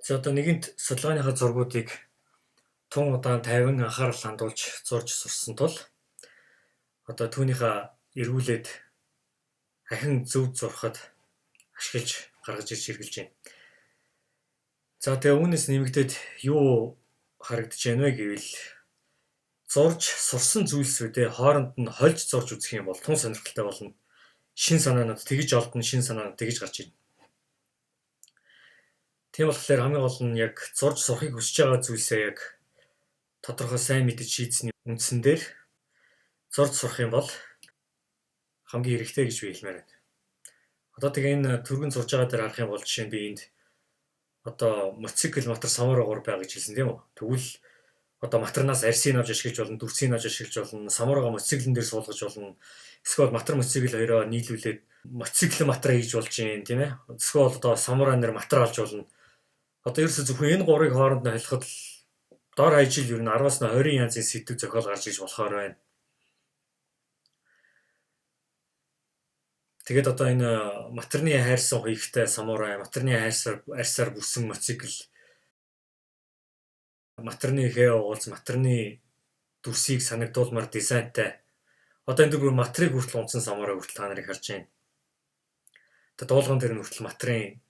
За одоо нэгэнт судалгааныхаа зургуудыг тун удаан 50 анхаарал хандуулж зурж сурсан тул одоо түүнийхээ эргүүлээд ахин зөв зурхад ашиглаж гаргаж ирж хэрэглэж байна. За тэгээ үүнээс нэмэгдээд юу харагдаж байна вэ гэвэл зурж сурсан зүйлсүүдээ хооронд нь хольж зурж үзэх юм бол тун сонирхолтой болно. Шин санаанууд тэгж олдно, шин санаанууд тэгж гарч ирнэ. Тийм болохоор хамгийн гол нь яг зурж сурахыг хүсэж байгаа зүйлсээ яг тодорхой сайн мэдэж шийдсэний үндсэн дээр зурж сурах юм бол хамгийн хэрэгтэй гэж би хэлмээр байна. Одоо тэгээ энэ түргэн зурж байгаа дээр харах юм бол жишээ нь би энд одоо мотоцикл, мотор, самурайгоор байгаа гэж хэлсэн тийм үү? Тэгвэл одоо матарнаас арсыг авч ашиглаж болно, дүрсийг авч ашиглаж болно, самурайгаа мотоциклэн дээр суулгаж болно. Эсвэл матар мотоцикл хоёроо нийлүүлээд мотоцикл матар хийж болж юм тийм ээ. Эсвэл одоо самурай нэр матар алж болно. Одоо ерөөсө зөвхөн энэ гурыг хооронд нь холиход дор хаяж л ер нь 10-аас 20 янзын сэдв зохиол гарч иж болохоор байна. Тэгээд одоо энэ матарны хайрсан хуягтай самурай, матарны арьсаар бүрсэн мотоцикл, матарны хээ угаалц, матарны дүрсийг санагдуулмаар дизайнтай. Одоо энэ дэр матрыг хүртэл унтсан самурай хүртэл та нарыг харж байна. Одоо дуулган дээр нь хүртэл матрын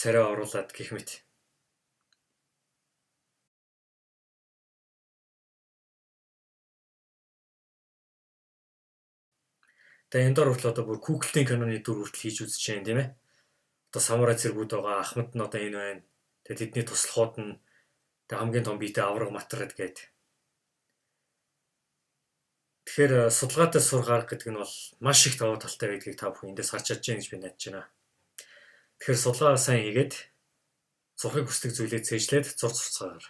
царай оруулаад гэх мэт. Тэгээ энэ дор хүртэл одоо бүр Google-ийн киноны дүр хүртэл хийж үзэж байна тийм ээ. Одоо самурай цэргүүд байгаа, Ахмад нь одоо энэ байна. Тэгээ тэдний туслахууд нь тэгээ хамгийн том биетэй авраг матар гэдэг. Тэгэхээр судалгаатай сурах арга гэдэг нь бол маш их давуу талтай байдгийг та бүхэн эндээс харж чадж байна гэж би найдаж байна. Тэгэхээр судалгаа сайн хийгээд зурхыг хүсдэг зүйлээ цээжлээд зурц сурцгаагаар.